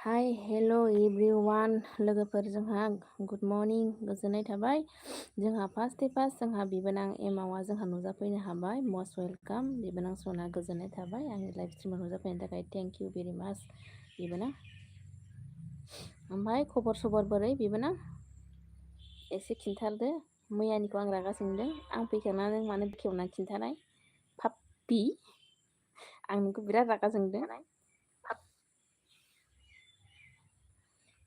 Hi hello' everyone लोगोफोर जोंहा good morning गोजोननाय थाबाय जोंहा फार्स्ट जोंहा बिबोनां एमावा जोंहा नुजाफैनो हाबाय मस्ट वेलकाम बिबोनां सना गोजोननाय थाबाय आंनि लाइभ स्ट्रिमाव नुजाफैनो थाखाय थेंक इउ भेरि माच बिबोनां। ओमफ्राय खबर सबर बोरै बिबोनां एसे खिन्थादो मैयानिखौ आं रागा जोंदों आं फैखांनानै मानो बेखेवना खिन्थानाय पाप्पि आं नोंखौ बिराद रागा जोंदों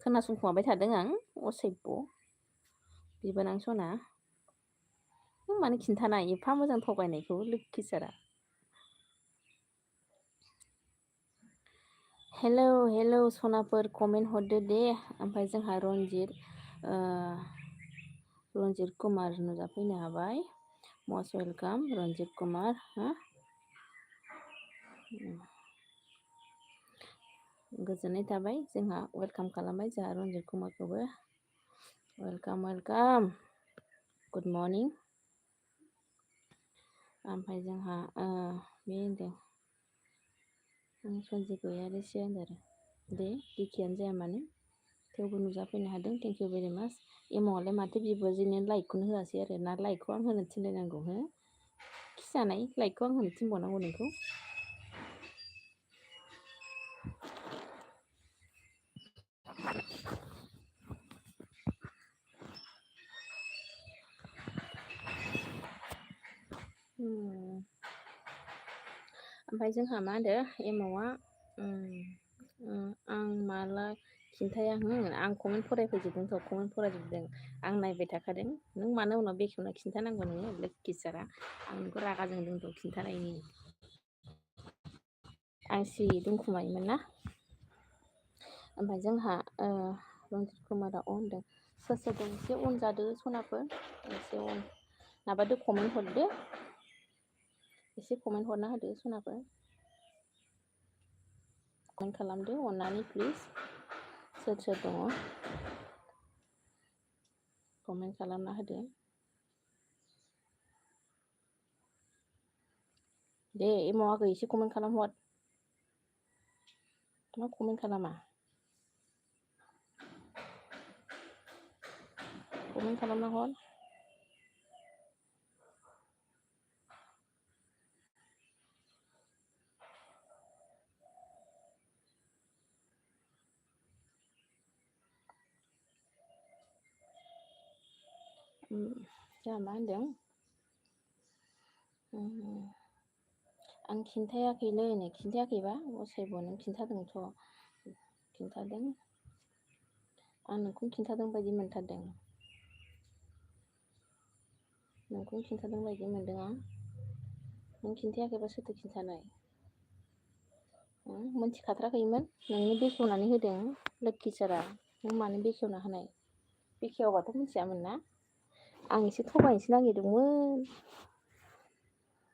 खोनासंखुमाबाय थादों आं असैब्य बिबोनां सना नों मानो खिन्थानाय एफा मोजां थगायनायखौ लोक्षि सारा। हेलौ सनाफोर कमेन्ट हरदो दे। ओमफ्राय जोंहा रन्जित कुमार नुजाफैनो हाबाय मस्ट वेलकाम रन्जित कुमार हा गोजोननाय थाबाय जोंहा वेलकाम खालामबाय जोंहा रन्जित कुमारखौबो वेलकाम गुड मर्निं। ओमफ्राय जोंहा बे होनदों सन्जि गयारिसो होनदों आरो दे जेखियानो जाया मानो थेवबो नुजाफैनो हादों थेंक इउ भेरि माच। एमावआलाय माथो बिब'जिनो लाइकखौनो होआसै आरो ना लाइकखौ आं होनो थिनलायनांगौ हो खिजानाय लाइकखौ आं होनो थिनबावनांगौ नोंखौ। ओमफ्राय जोंहा मा होनदो एमावा आं माला खिन्थाया आं कमेन्ट फरायफैजोबदोंथ' कमेन्ट फरायजोबदों आं नायबाय थाखादों नों मानो उनाव बेखेवना खिन्थानांगौ नोङो लोक्षि सारा आं नोंखौ रागा जोंदोंथ' खिन्थानायनि आं सिरि दोनखुमायोमोन ना। ओमफ्राय जोंहा रन्जित कुमारा होनदों सोर सोर दं एसे अन जादो सनाफोर एसे अन माबादो कमेन्ट हरदो एसे कमेन्ट हरना होदो सनाफोर कमेन्ट खालामदो अननानै प्लिज सोर सोर दङ कमेन्ट खालामना होदो दे एमावाखै एसे कमेन्ट खालामहर मा कमेन्ट खालामा कमेन्ट खालामना हर जोंहा मा होनदों आं खिन्थायाखैलै नै खिन्थायाखैबा असैब्य नों खिन्थादोंथ' खिन्थादों आं नोंखौनो खिन्थादों बायदि मोनथारदों नोंखौनो खिन्थादों बायदि मोनदों आं नों खिन्थायाखैबा सोरथो खिन्थानाय मोनथिखाथ्राखैमोन नोंनो बेखेवनानै होदों लोक्षि सारा नों मानो बेखेवना होनाय बेखेवाबाथ' मिथियामोन ना आं एसे थगायनोसो नागिरदोंमोन।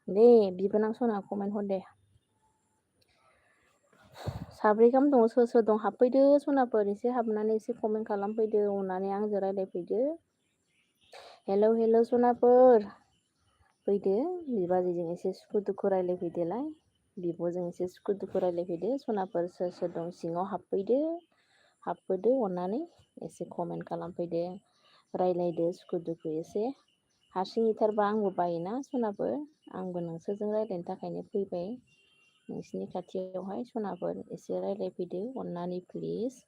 दे बिबोनां सना कमेन्ट हर दे साब्रै गाहाम दङ सोर सोर दं हाबफैदो सनाफोर एसे हाबनानै एसे कमेन्ट खालामफैदो अननानै आंजों रायज्लायफैदो। हेलौ सनाफोर फैदो बिबाजैजों एसे सुखु दुखु रायज्लायफैदोलाय बिब'जों एसे सुखु दुखु रायज्लायफैदो सनाफोर सोर सोर दं सिङाव हाबफैदो अननानै एसे कमेन्ट खालामफैदो रायज्लायदो सुखु दुखु एसे हारसिं इथारबा आंबो बायोना सनाफोर आंबो नोंसोरजों रायज्लायनो थाखायनो फैबाय नोंसिनि खाथियावहाय सनाफोर एसे रायज्लायफैदो अननानै प्लिज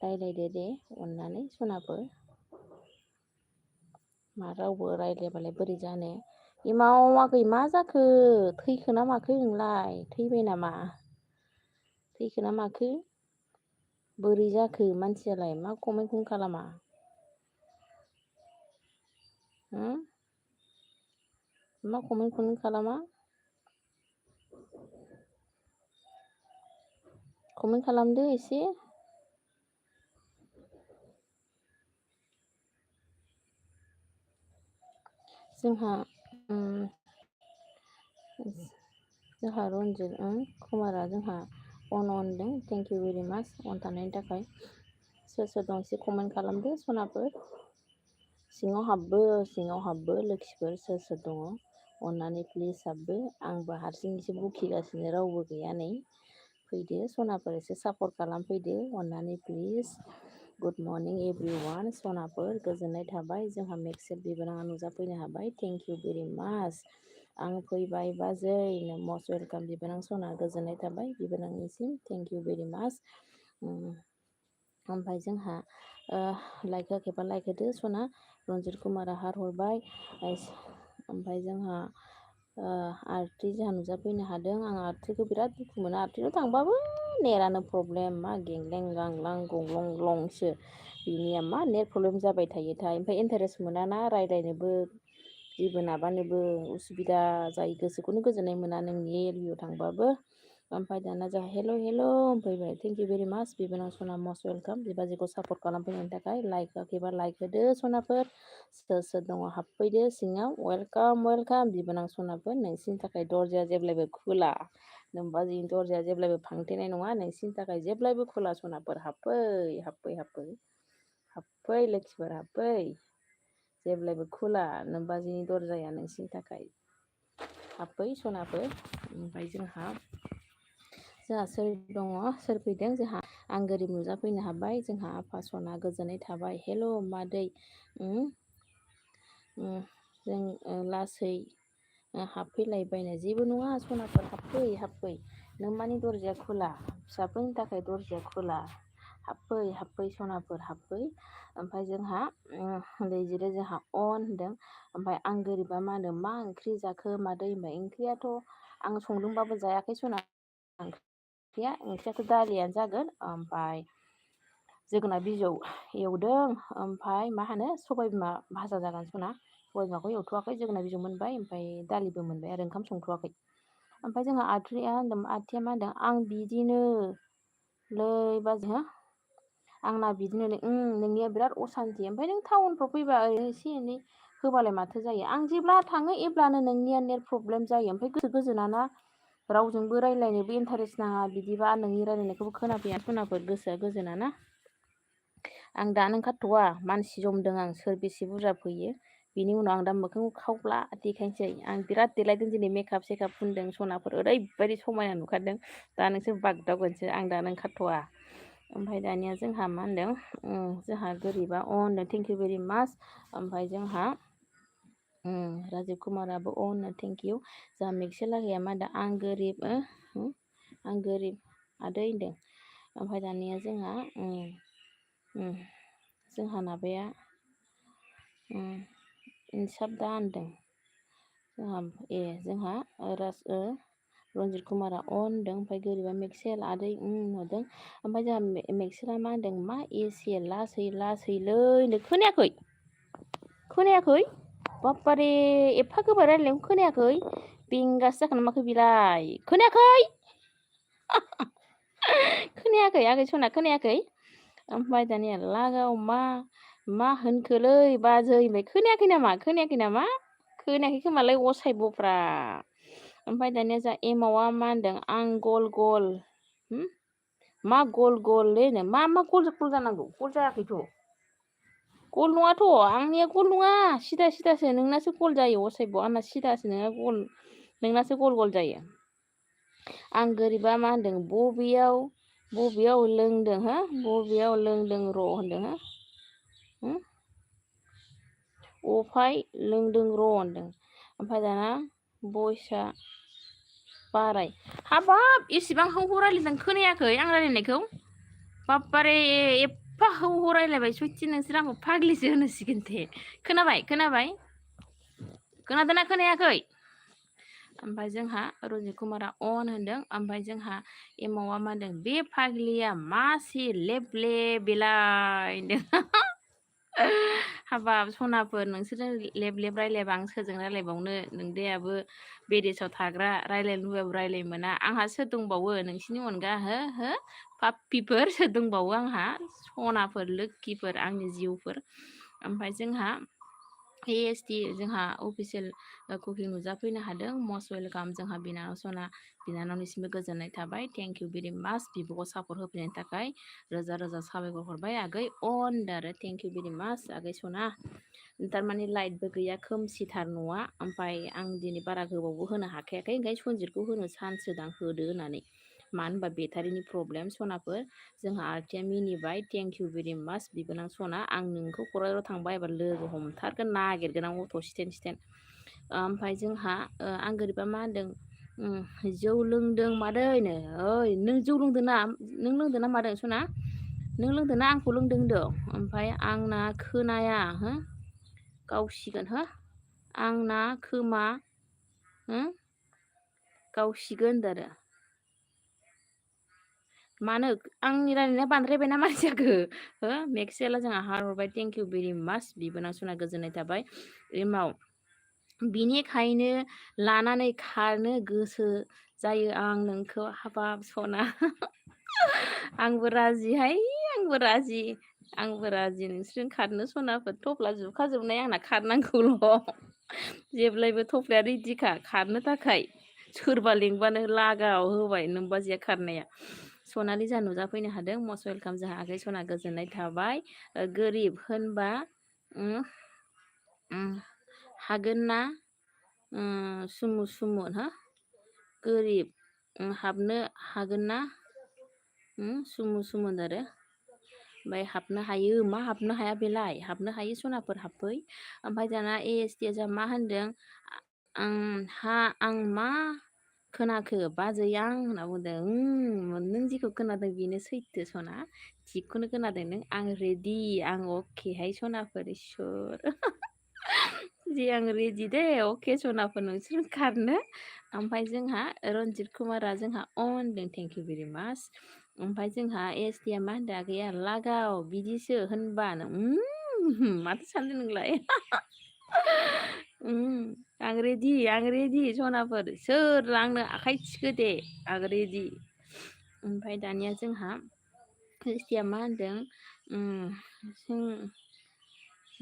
रायज्लायदो दे अननानै सनाफोर मा रावबो रायज्लायबालाय बोरै जानो एमाव आगै मा जाखो थैखो ना माखो नोंलाय थैबाय नामा थैखो ना माखो बोरै जाखो मानसियालाय मा कमेन्टखौनो खालामा मा कमेन्टखौनो खालामा कमेन्ट खालामदो एसे जोंहा रन्जित कुमारा जोंहा अनदों थेंक इउ भेरि माच अन थानायनि थाखाय सोर सोर दं एसे कमेन्ट खालामदो सनाफोर सिङाव हाबबो लोक्षिफोर सोर सोर दङ अननानै प्लिज हाबदो। आंबो हारसिं एसे बखिगासिनो रावबो गैया नै। फैदो सनाफोर एसे सापर्ट खालामफैदो अननानै प्लिज। गुड मर्निं एभ्रिवान सनाफोर गोजोननाय थाबाय जोंहा मेक्सेल बिबोनाङा नुजाफैनो हाबाय थेंक इउ भेरि माच। आं फैबाय बाजै मस्ट वेलकाम बिबोनां सना गोजोननाय थाबाय बिबोनांनिसिम थेंक इउ भेरि माच। ओमफ्राय जोंहा लाइक होआखैबा लाइक होदो सना। रन्जित कुमारा हार हरबाय ओमफ्राय जोंहा आर्ट्रि जोंहा नुजाफैनो हादों। आं आर्ट्रिखौ बिराद दुखु मोनो आर्ट्रियाव थांबाबो नेटानो प्रब्लेम मा गेंलें गांलां गंलं लंसो बिनिया मा नेट प्रब्लेम जाबाय थायोथाय ओमफ्राय इन्टारेस्ट मोनाना रायज्लायनोबो जेबो माबानोबो उसुबिदा जायो गोसोखौनो गोजोननाय मोना नोंनि एरियायाव थांबाबो। ओमफ्राय दाना जोंहा हेल' हेल' फैबाय थेंक इउ भेरि माच बिबोनां सना मस्ट वेलकाम बिबाजैखौ सापर्ट खालामफैनायनि थाखाय लाइक होआखैबा लाइक होदो सनाफोर। सोर सोर दङ हाबफैदो सिङाव वेलकाम वेलकाम बिबोनां सनाफोर नोंसिनि थाखाय दरजाया जेब्लायबो खुला। नोमबा जोंनि दरजाया जेब्लायबो फांथेनाय नङा नोंसिनि थाखाय जेब्लायबो खुला सनाफोर हाबफै हाबफै हाबफै हाबफै लोखिफोर हाबफै जेब्लायबो खुला नोमबाजैनि दरजाया नोंसिनि थाखाय हाबफै सनाफोर। ओमफ्राय जोंहा सोर दङ सोर फैदों जोंहा आं गोरिब नुजाफैनो हाबाय जोंहा आफा सना गोजोननाय थाबाय हेल' मादै जों लासै हाबफैलायबायनो जेबो नङा सनाफोर हाबफै हाबफै नोम्मानि दरजाया खुला फिसाफोरनि थाखाय दरजाया खुला हाबफै हाबफै सनाफोर हाबफै। ओमफ्राय जोंहा दैजिरो जोंहा अन होनदों ओमफ्राय आं गोरिबा मा होनदों मा ओंख्रि जाखो मादै होनबाय ओंख्रियाथ' आं संदोंबाबो जायाखै सना ओंख्रियाथ' दालियानो जागोन ओमफ्राय जोगोनार बिजौ एवदों ओमफ्राय मा होनो सबाय बिमा भाजा जागोन सना सबाय बिमाखौ एवथ'वाखै जोगोनार बिजौ मोनबाय ओमफ्राय दालिबो मोनबाय आरो ओंखाम संथ'वाखै। ओमफ्राय जोंहा आर्ट्रिया होनदों आर्टिया मा होनदों आं बिदिनो लै बाजै हो आंना बिदिनो नोंनिया बिराद असान्थि ओमफ्राय नों टाउनफ्राव फैबा ओरैनो एसे एनै होबालाय माथो जायो आं जेब्ला थाङो एब्लानो नोंनिया नेट प्रब्लेम जायो ओमफ्राय गोसो गोजोनाना रावजोंबो रायज्लायनोबो इन्टारेस्ट नाङा बिदिबा नोंनि रायज्लायनायखौबो खोनाफैया सनाफोर गोसोआ गोजोनाना। आं दानो ओंखारथ'वा मानसि जमदों आं सोर बेसे बुरजा फैयो बिनि उनाव आं दा मोखांखौ खावब्ला देखायनोसै आं बिराद देलायदों दिनै मेकआप सेकाप फुनदों सनाफोर ओरैबायदि समायना नुखारदों दा नोंसोर बागदावगोनसो आं दानो ओंखारथ'वा। ओमफ्राय दानिया जोंहा मा होनदों जोंहा गोरिबा अ होनदों थेंक इउ भेरि माच। ओमफ्राय जोंहा राजिब कुमाराबो अ होनदों थेंक इउ। जोंहा मिक्सेल लागैया मा होनदों आं गोरिब आदै होनदों। ओमफ्राय दानिया जोंहा जोंहा माबाया इनसाफ दा होनदों जोंहा रन्जित कुमारा अ होनदों ओमफ्राय गोरिबा मेक्सेल आदै हरदों ओमफ्राय जोंहा मेक्सेला मा होनदों मा एसे लासै लासैलै होनदों खोनायाखै खोनायाखै बाप्पारे एफा गोबाव रायज्लायनायखौ खोनायाखै बेंगासो जाखोना माखो बिलाय खोनायाखै खोनायाखै आगै सना खोनायाखै। ओमफ्राय दानिया लागाव मा होनखोलै बाजै होनबाय खोनायाखै नामा खोनायाखै नामा खोनायाखै खोमालाय असायब'फ्रा। ओमफ्राय दानिया जा एमावा मा होनदों आं गल गल मा गल गललै मा गल जानांगौ गल जायाखैथ' गल नङाथ' आंनिया गल नङा सिदा सिदासो नोंनासो गल जायो असायब' आंना सिदासो नोंना गल नोंनासो गल गल जायो। आं गोरिबा मा होनदों बबेयाव लोंदों हो बबेयाव लोंदों र' होनदों हो अफाय लोंदों र' होनदों। ओमफ्राय दाना बयसा बाराय हाबाब एसेबां हौ रायज्लायदों खोनायाखै आं रायज्लायनायखौ बाप्पारे एफा हौ रायज्लायबाय सयथि नोंसोर आंखौ फाग्लिसो होनोसिगोन दे। खोनाबाय खोनादोंना खोनायाखै। ओमफ्राय जोंहा रन्जित कुमारा अन होनदों ओमफ्राय जोंहा एमावा मा होनदों बे फाग्लिया मासि लेब लेब बेलाय होनदों हाबाब सनाफोर नोंसोरजों लेब लेब रायज्लायबा आं सोरजों रायज्लायबावनो नोंदायाबो बेदेसाव थाग्रा रायज्लायनो लुबैबाबो रायज्लाय मोना आंहा सोर दंबावो नोंसिनि अनगा हो पाप्पिफोर सोर दंबावो आंहा सनाफोर लोखिफोर आंनि जिउफोर। ओमफ्राय जोंहा AST जोंहा अफिसियेल कुकिं नुजाफैनो हादों। मस्ट वेलकाम जोंहा बिनानाव सना बिनानावनिसिमबो गोजोननाय थाबाय। थेंक इउ भेरि माच बिब'खौ सापर्ट होफैनायनि थाखाय रोजा रोजा साबायखर हरबाय आगै अन आरो थेंक इउ भेरि माच आगै सना। थारमाने लाइटबो गैया खोमसिथार न'आ ओमफ्राय आं दिनै बारा गोबावबो होनो हाखायाखै ओंखायनो सनजितखौ होनो सानसोदां होदो होननानै मानो होनबा बेटारिनि प्रब्लेम सनाफोर जोंहा आरटिया मिनिबाय थेंक इउ भेरि माच बिबोनां सना आं नोंखौ क'क्राझाराव थांबा एबार लोगो हमथारगोन नागिरगोन आं अट' स्टेन स्टेन ओमफ्राय जोंहा आं गोरिबा मा होनदों जौ लोंदों मादैनो ओइ नों जौ लोंदों ना नों लोंदों ना मादों सना नों लोंदों ना आंखौ लोंदों होनदों ओमफ्राय आंना खोनाया हो गावसिगोन हो आंना खोमा हो गावसिगोन होनदों आरो मानो आंनि रायलायनाया बांद्रायबाय ना मानसियाखो हो मेक्सेला जोंहा हरबाय थेंक इउ भेरि माच बिबोनां सना गोजोननाय थाबाय एमाव बिनिखायनो लानानै खारनो गोसो जायो आं नोंखौ हाबाब सना आंबो राजिहाय आंबो राजि नोंसोरजों खारनो सनाफोर थफ्ला जुबखाजोबनाय आंना खारनांगौल' जेब्लायबो थफ्लाया रेडिखा खारनो थाखाय सोरबा लिंबानो लागाव होबाय नोमबाजैया खारनाया सनालि जा नुजाफैनो हादों मस्ट वेलकाम जोंहा आगै सना गोजोननाय थाबाय गोरिब होनबा हागोन ना सुमु सुमु हो गोरिब हाबनो हागोन ना सुमु सुमु आरो ओमफ्राय हाबनो हायो मा हाबनो हाया बेलाय हाबनो हायो सनाफोर हाबफै ओमफ्राय दाना AST जा मा होनदों आं मा खोनाखो बाजै आं होनना बुंदों नों जिखौ खोनादों बेनो सैथो सना थिगखौनो खोनादों नों आं रेडि आं अकेहाय सनाफोर इसोर जि आं रेडि दे अके सनाफोर नोंसोर खारनो ओमफ्राय जोंहा रन्जित कुमारा जोंहा अनदों थेंक इउ भेरि माच ओमफ्राय जोंहा AST मा होनदों आगैया लागाव बिदिसो होनबानो माथो सानदों नोंलाय आं रेडि सनाफोर सोर आंनो आखाइ थिखो दे आं रेडि ओमफ्राय दानिया जोंहा AST मा होनदों जों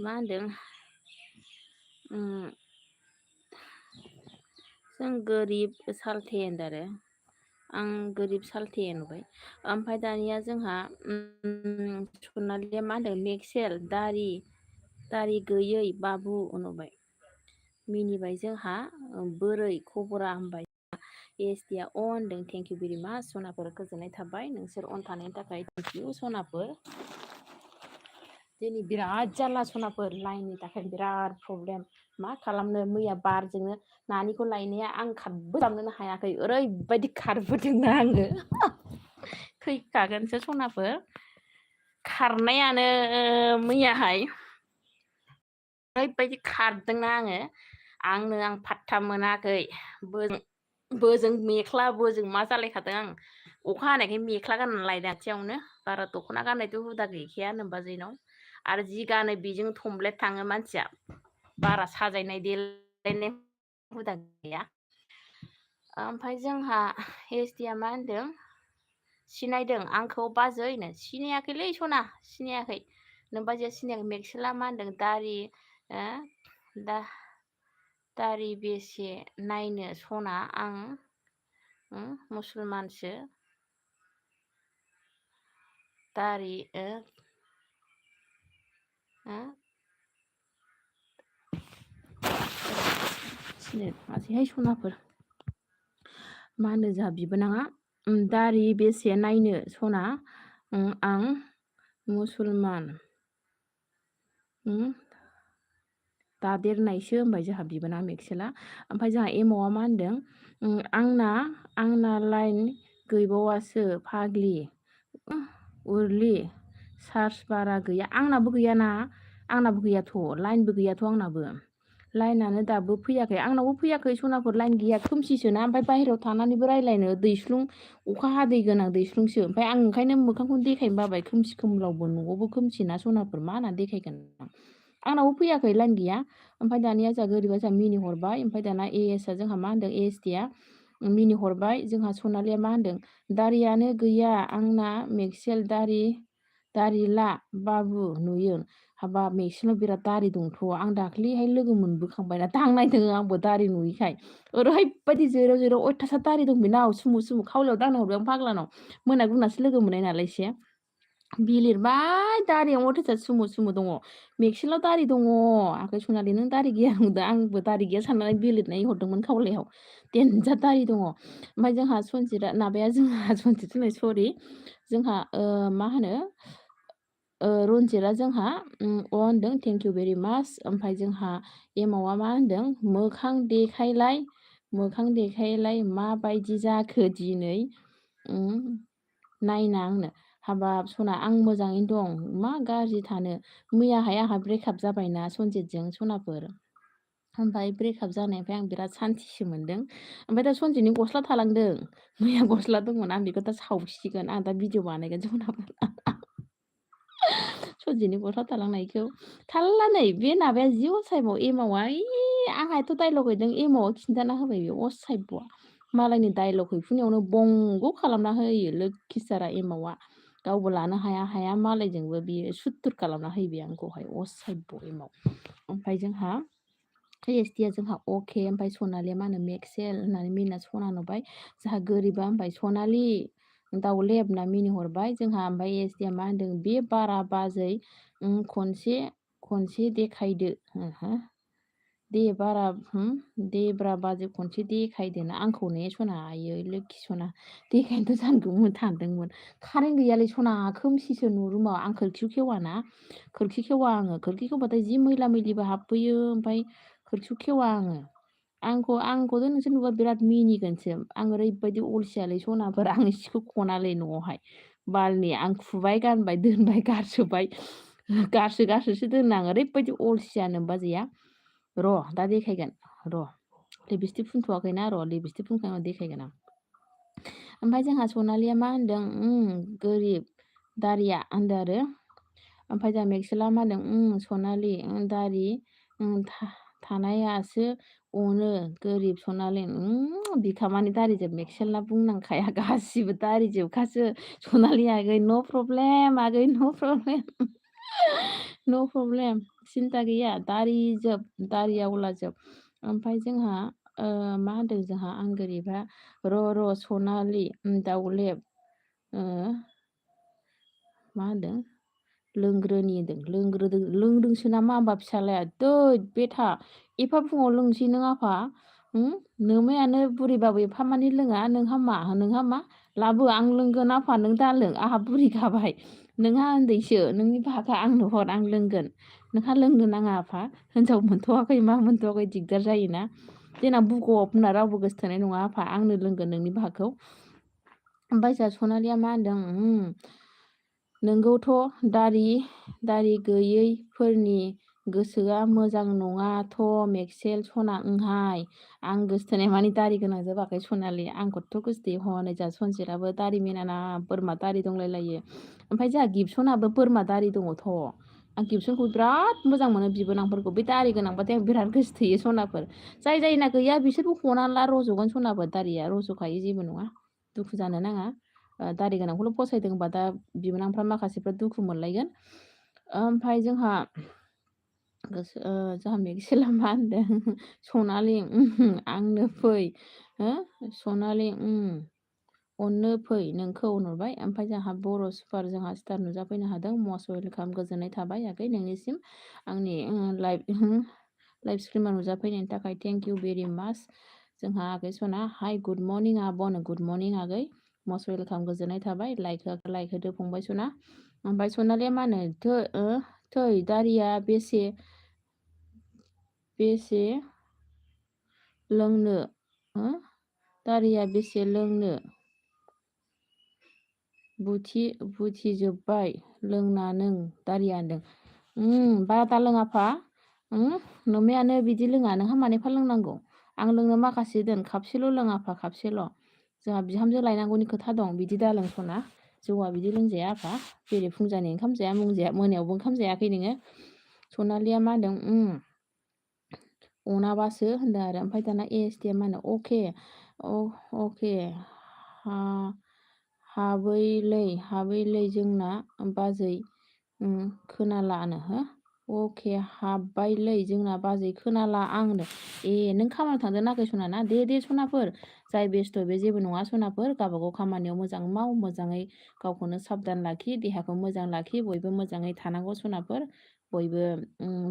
मा होनदों जों गोरिब सालथे होनदों आरो आं गोरिब सालथे नुबाय ओमफ्राय दानिया जोंहा सनालिया मा होनदों मेक्सेल दारि गैयै बाबु नुबाय मिनिबाय जोंहा बोरै खबरा होनबाय AST आ अन होनदों थेंक इउ भेरि माच सनाफोर गोजोननाय थाबाय नोंसोर अन थानायनि थाखाय थेंक इउ सनाफोर दिनै बिराद जारला सनाफोर लाइननि थाखाय बिराद प्रब्लेम मा खालामनो मैया बारजोंनो नानिखौ लायनाया आं खारबो दामनोनो हायाखै ओरैबायदि खारबोदोंना आङो थैखागोनसो सनाफोर खारनायानो मैयाहाय ओरैबायदि खारदोंना आं फात्ता मोनाखै बोजों मेख्ला बोजों मा जालायखादों आं अखा हानायखाय मेख्ला गाननानै लायदों आथियावनो बारा दख'ना गाननायथ' हुदा गैखाया नोमबाजैनाव आरो जि गानो बेजों थमब्लेट थाङो मानसिया बारा साजायनाय देलायनाय हुदा गैया ओमफ्राय जोंहा AST आ मा होनदों सिनायदों आंखौ बाजैनो सिनायाखैलै सना सिनायाखै नोमबाजैया सिनायाखै मेक्सेला मा होनदों दारि बेसे नायनो सना आं मुसलमानसो दारि मासैहाय सनाफोर मा होनो जोंहा बिबोनाङा दारि बेसे नायनो सना आं मुसलमान दादेरनायसो होनबाय जोंहा बिबोनां मेक्सेला ओमफ्राय जोंहा एमावआ मा होनदों आंना लाइन गैबावासो फाग्लि उरलि चार्ज बारा गैया आंनाबो गैयाथ' लाइनबो गैयाथ' आंनाबो लाइनानो दाबो फैयाखै आंनावबो फैयाखै सनाफोर लाइन गैया खोमसिसोना ओमफ्राय बाहेरायाव थानानैबो रायज्लायनो दैस्लुं अखा हादै गोनां दैस्लुंसो ओमफ्राय आं ओंखायनो मोखांखौनो देखायनो बाबाय खोमसि खोमलावबो न'आवबो खोमसिना सनाफोर मा होनना देखायगोन आंनावबो फैयाखै लाइन गैया ओमफ्राय दानिया जोंहा गोरिबा जोंहा मिनि हरबाय ओमफ्राय दाना AS आ जोंहा मा होनदों AST आ मिनि हरबाय जोंहा सनालिया मा होनदों दारियानो गैया आंना मेक्सेल दारि ला बाबु नुयो हाबाब मेक्सिनाव बिराद दारि दंथ' आं दाख्लैहाय लोगो मोनबोखांबायना दांनायदों आंबो दारि नुयैखाय ओरैबायदि जोराव जोराव अयथासार दारि दं बेनाव सुमु सुमु खावलायाव दांना हरबाय आं फाग्लानाव मोनागुनासो लोगो मोननाय नालाय एसे बिलिरबाय दारियाव अयथासार सुमु सुमु दङ मेक्सिनाव दारि दङ आगै सनालि नों दारि गैया नुदों आंबो दारि गैया साननानै बिलिरनाय हरदोंमोन खावलायाव देनजार दारि दङ ओमफ्राय जोंहा सनजितआ माबाया जोंहा सनजित होननाय सरि जोंहा मा होनो रनजितआ जोंहा होनदों थेंक इउ भेरि माच ओमफ्राय जोंहा एमावआ मा होनदों मोखां देखायलाय माबायदि जाखो दिनै नायना आंनो हाबाब सना आं मोजाङैनो दं मा गाज्रि थानो मैयाहाय आंहा ब्रेकआप जाबायना सनजितजों सनाफोर ओमफ्राय ब्रेकआप जानायनिफ्राय आं बिराद सान्तिसो मोनदों ओमफ्राय दा सनजितनि गस्ला थालांदों मैया गस्ला दंमोन आं बेखौ दा सावसिगोन आं दा भिडिअ बानायगोन सनाफोर सनजितनि गस्ला थालांनायखौ थाल्ला नै बे माबाया जि असायबाव एमावा आंहाथ' डाइलग हैदों एमावा खिन्थाना होबाय बे असायब'आ मालायनि डाइलग हैफुनायावनो बंग' खालामना होयो लोक्षिसारा एमावा गावबो लानो हाया हाया मालायजोंबो बियो सुत्तुर खालामना होयो बे आंखौहाय असायब' एमाव ओमफ्राय जोंहा एसटिया जोंहा अके ओमफ्राय सनालिया मा होनो मेक्सेल होननानै मिना सना नुबाय जोंहा गोरिबा होनबाय सनालि दाउलेब होनना मिनिहरबाय जोंहा ओमफ्राय एसटिया मा होनदों बे बारा बाजै खनसे देखायदो देब्रा बाजै खनसे देखायदोना आंखौ ने सना आयै लोक्षि सना देखायनोथ' जानगौमोन सानदोंमोन कारेन्ट गैयालै सना खोमसिसो रुमाव आं खोरखिखौ खेवाना खोरखि खेवा आङो खोरखि खेवबाथाय जि मैला मैलिबो हाबफैयो ओमफ्राय खोरखिखौ खेवा आंखौथ' नोंसोर नुबा बिराद मिनिगोनसो आं ओरैबायदि अलसियालै सनाफोर आं सिखौ खनालै न'आवहाय बालनि आं खुबाय गानबाय दोनबाय गारसोबाय गारसोसो दोनो आं ओरैबायदि अलसिया नोमबाजैया र' दा देखायगोन र' लिपस्टिक फुनथ'वाखैना र' लिपस्टिक फुनखांना देखायगोन आं ओमफ्राय जोंहा सनालिया मा होनदों गोरिब दारिया होनदों आरो ओमफ्राय जोंहा मेक्सेला मा होनदों सनालि दारि थानायासो अनो गोरिब सनालि बिखामानि दारिजोब मेक्सेलना बुंनांखाया गासिबो दारिजोबखासो सनालि आगै न' प्रब्लेम आगै न' प्रब्लेम न' प्रब्लेम सिन्था गैया दारि आवलाजोब ओमफ्राय जोंहा मा होनदों जोंहा आं गोरिबा र' सनालि दाउलेब मा होनदों लोंग्रोनि होनदों लोंदोंसो नामा होमबा फिसालाया दै बेथा एफा फुङाव लोंसै नों आफा नोमायानो बुरैबाबो एफा मानि लोङा नोंहा मा लाबो आं लोंगोन आफा नों दा लों आंहा बुरिखाबाय नोंहा उन्दैसो नोंनि भागा आंनो हर आं लोंगोन नोंहा लोंनो नाङा आफा हिनजाव मोनथ'वाखै मा मोनथ'वाखै दिगदार जायोना देनां बुग'आव होनना रावबो गोसोथोनाय नङा आफा आंनो लोंगोन नोंनि भागखौ ओमफ्राय जोंहा सनालिया मा होनदों नोंगौथ' दारि गैयैफोरनि गोसोआ मोजां नङाथ' मेक्सेल सना ओंहाय आं गोसोथोनाय मानि दारि गोनां जोबाखै सनालि आंखौथ' गोसोथोयो हनै जोंहा सनजितआबो दारि मिनाना बोरमा दारि दंलायलायो ओमफ्राय जोंहा गिबसनाबो बोरमा दारि दङथ' आं गिबसनखौ बिराद मोजां मोनो बिबोनांफोरखौ बे दारि गोनांबाथाय आं बिराद गोसोथोयो सनाफोर जायना गैया बिसोरबो हना ला रज'गोन सनाफोर दारिया रज'खायो जेबो नङा दुखु जानो नाङा दारि गोनांखौल' फसायदों होनबा दा बिबोनांफ्रा माखासेफ्रा दुखु मोनलायगोन ओमफ्राय जोंहा मेक्सेला मा होनदों सनालि आंनो फै सनालि अननो फै नोंखौ नुबाय ओमफ्राय जोंहा बर' सुपार जोंहा स्टार नुजाफैनो हादों मस्ट वेलकाम गोजोननाय थाबाय आगै नोंनिसिम आंनि लाइभ स्ट्रिमाव नुजाफैनायनि थाखाय थेंक इउ भेरि माच जोंहा आगै सना हाय गुड मर्निं आब' गुड मर्निं आगै मस्ट वेलकाम गोजोननाय थाबाय लाइक होदो फंबाय सना ओमफ्राय सनालिया मा होनो थै दारिया बेसे लोंनो दारिया बेसे लोंनो बुथिजोब्बाय लोंना नों दारिया होनदों बारा दा लोङाफा नोमायानो बिदि लोङा नोंहा मानिफा लोंनांगौ आं लोंनो माखासे दोन खापसेल' लोङाफा खापसेल' जोंहा बिहामजो लायनांगौनि खोथा दं बिदि दा लोंसना जौआ बिदि लोंजाया आफा बेरे फुंजानि ओंखाम जाया मुंजाया मोनायावबो ओंखाम जायाखै नोङो सनालिया मा होनदों अनाबासो होनदों आरो ओमफ्राय दाना एसटिया मा होनो अके हाबैलै जोंना बाजै खोनालानो हो अके हाबबायलै जोंना बाजै खोनाला आंनो नों खामानियाव थांदों नाखै सना ना दे सनाफोर जाय बेस्थ' बे जेबो नङा सनाफोर गावबागाव खामानियाव मोजां माव मोजाङै गावखौनो साबधान लाखि देहाखौ मोजां लाखि बयबो मोजाङै थानांगौ सनाफोर बयबो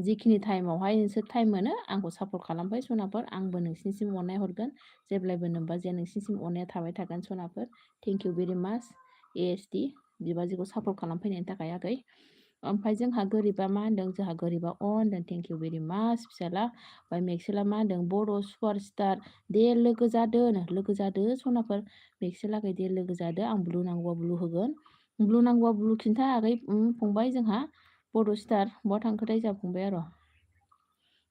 जिखिनि टाइमावहाय नोंसोर टाइम मोनो आंखौ सापर्ट खालामबाय सनाफोर आंबो नोंसिनिसिम अननाय हरगोन जेब्लायबो नोंबा जे नोंसिनिसिम अननाया थाबाय थागोन सनाफोर थेंक इउ भेरि माच ASD बिबाजैखौ सापर्ट खालामफैनायनि थाखाय आगै ओमफ्राय जोंहा गोरिबा मा होनदों जोंहा गोरिबा होनदों थेंक इउ भेरि माच फिसाला ओमफ्राय मेक्सेला मा होनदों बर' सुपार स्टार दे लोगो जादो सनाफोर मेक्सेलाखै दे लोगो जादो आं ब्लु नांगौबा ब्लु होगोन ब्लु नांगौबा ब्लु खिन्था आगै फंबाय जोंहा बर' स्टार बहा थांखोथाय जोंहा फंबाया र'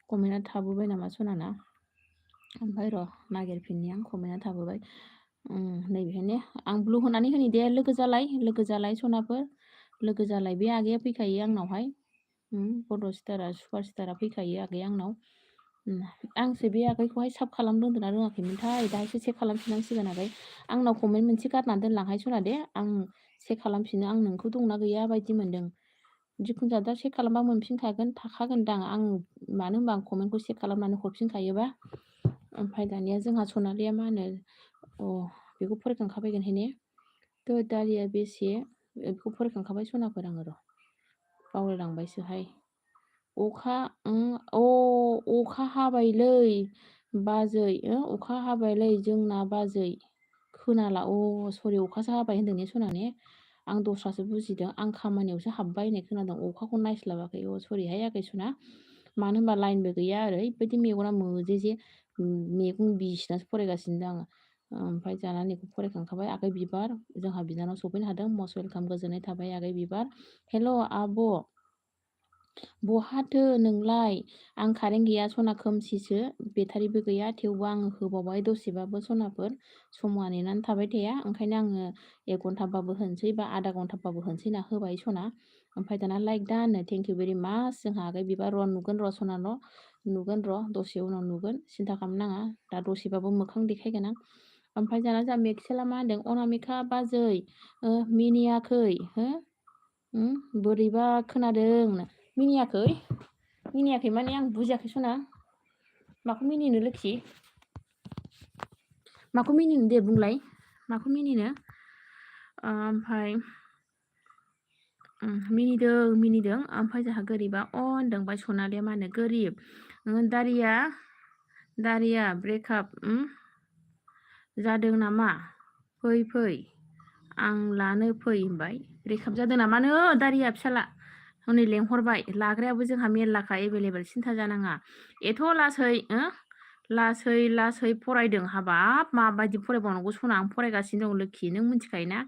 कमेन्टआ थाबोबाय नामा सनाना ओमफ्राय र' नागिरफिननि आं कमेन्टआ थाबोबाय नैबेहायनो आं ब्लु होनानै होनि दे लोगो जालाय सनाफोर लोगो जालाय बे आगैया फैखायो आंनावहाय बर' स्टारा सुपार स्टारा फैखायो आगै आंनाव आंसो बे आगैखौहाय साब खालामनो रोंदोंना रोङाखैमोनथाय दाहायसो चेक खालामफिननांसिगोन आगै आंनाव कमेन्ट मोनसे गारनानै दोनलांहाय सना दे आं चेक खालामफिनो आं नोंखौ दंना गैया बायदि मोनदों जिखुनु जाया दा चेक खालामबा मोनफिनखागोन थाखागोनदां आं मानो होनबा आं कमेन्टखौ चेक खालामनानै हरफिनखायोबा ओमफ्राय दानिया जोंहा सनालिया मा होनो बेखौ फरायखांखाबायगोनहाय ने थ' दालिया बेसे बेखौ फरायखांखाबाय सनाफोर आङो र' बावलायलांबायसोहाय अखा हाबायलै बाजै अखा हाबायलै जोंना बाजै खोनाला सरि अखासो हाबाय होनदों ने सना ने आं दस्रासो बुजिदों आं खामानियावसो हाबबाय होननाय खोनादों अखाखौ नायस्लाबाखै सरिहाय आगै सना मानो होनबा लाइनबो गैया ओरैबायदि मेगना मोजेजे मेगन बिसिनासो फरायगासिनो दं आङो ओमफ्राय जानानै बेखौ फरायखांखाबाय आगै बिबार जोंहा बिनानाव सफैनो हादों मस्ट वेलकाम गोजोननाय थाबाय आगै बिबार हेल' आब' बहाथो नोंलाय आं कारेन्ट गैया सना खोमसिसो बेटारिबो गैया थेवबो आङो होबावबाय दसेबाबो सनाफोर समा नेनानै थाबाय थाया ओंखायनो आङो 1 घन्टाबाबो होनोसै बा आधा घन्टाबाबो होनोसै ना होबाय सना ओमफ्राय दाना लाइक दा होनो थेंक इउ भेरि माच जोंहा आगै बिबार नुगोन र' सना नुगोन र' दसे उनाव नुगोन सिन्था खालामनाङा दा दसेबाबो मोखां देखायगोन आं ओमफ्राय दाना जोंहा मेक्सेला मा होनदों अनामिका बाजै मिनियाखै हो बोरैबा खोनादों मिनियाखै माने आं बुजियाखै सना माखौ मिनिनो लोखि माखौ मिनिनो दे बुंलाय माखौ मिनिनो ओमफ्राय मिनिदों ओमफ्राय जोंहा गोरिबा होनदों ओमफ्राय सनालिया मा होनो गोरिब दारिया ब्रेकआप जादों नामा फै आं लानो फै होनबाय ब्रेकआप जादों नामानो दारिया फिसाला हनै लेंहरबाय लाग्रायाबो जोंहा मेरलाखा एभेलेबेल सिन्था जानाङा एथ' लासै फरायदों हाबाब माबायदि फरायबावनांगौ सना आं फरायगासिनो दं लोखि नों मिथिखायोना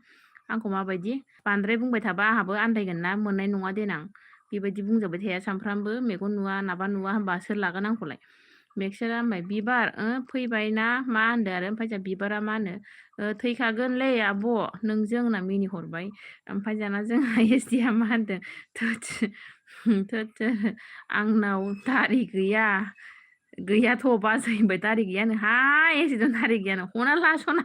आंखौ माबायदि बांद्राय बुंबाय थाबा आंहाबो आन्दायगोन ना मोननाय नङा देनां बेबायदि बुंजाबाय थाया सानफ्रामबो मेगन नुवा नाबा नुवा होनबा सोर लागोन आंखौलाय मेक्सेला होनबाय बिबार फैबाय ना मा होनदों आरो ओमफ्राय जोंहा बिबारा मा होनो थैखागोनलै आब' नोंजों होनना मिनिहरबाय ओमफ्राय दाना जोंहा एसडिया मा होनदों थोद आंनाव दारि गैयाथ' बाजै होनबाय दारि गैयानो हाय एसेदों दारि गैयानो हना ला सना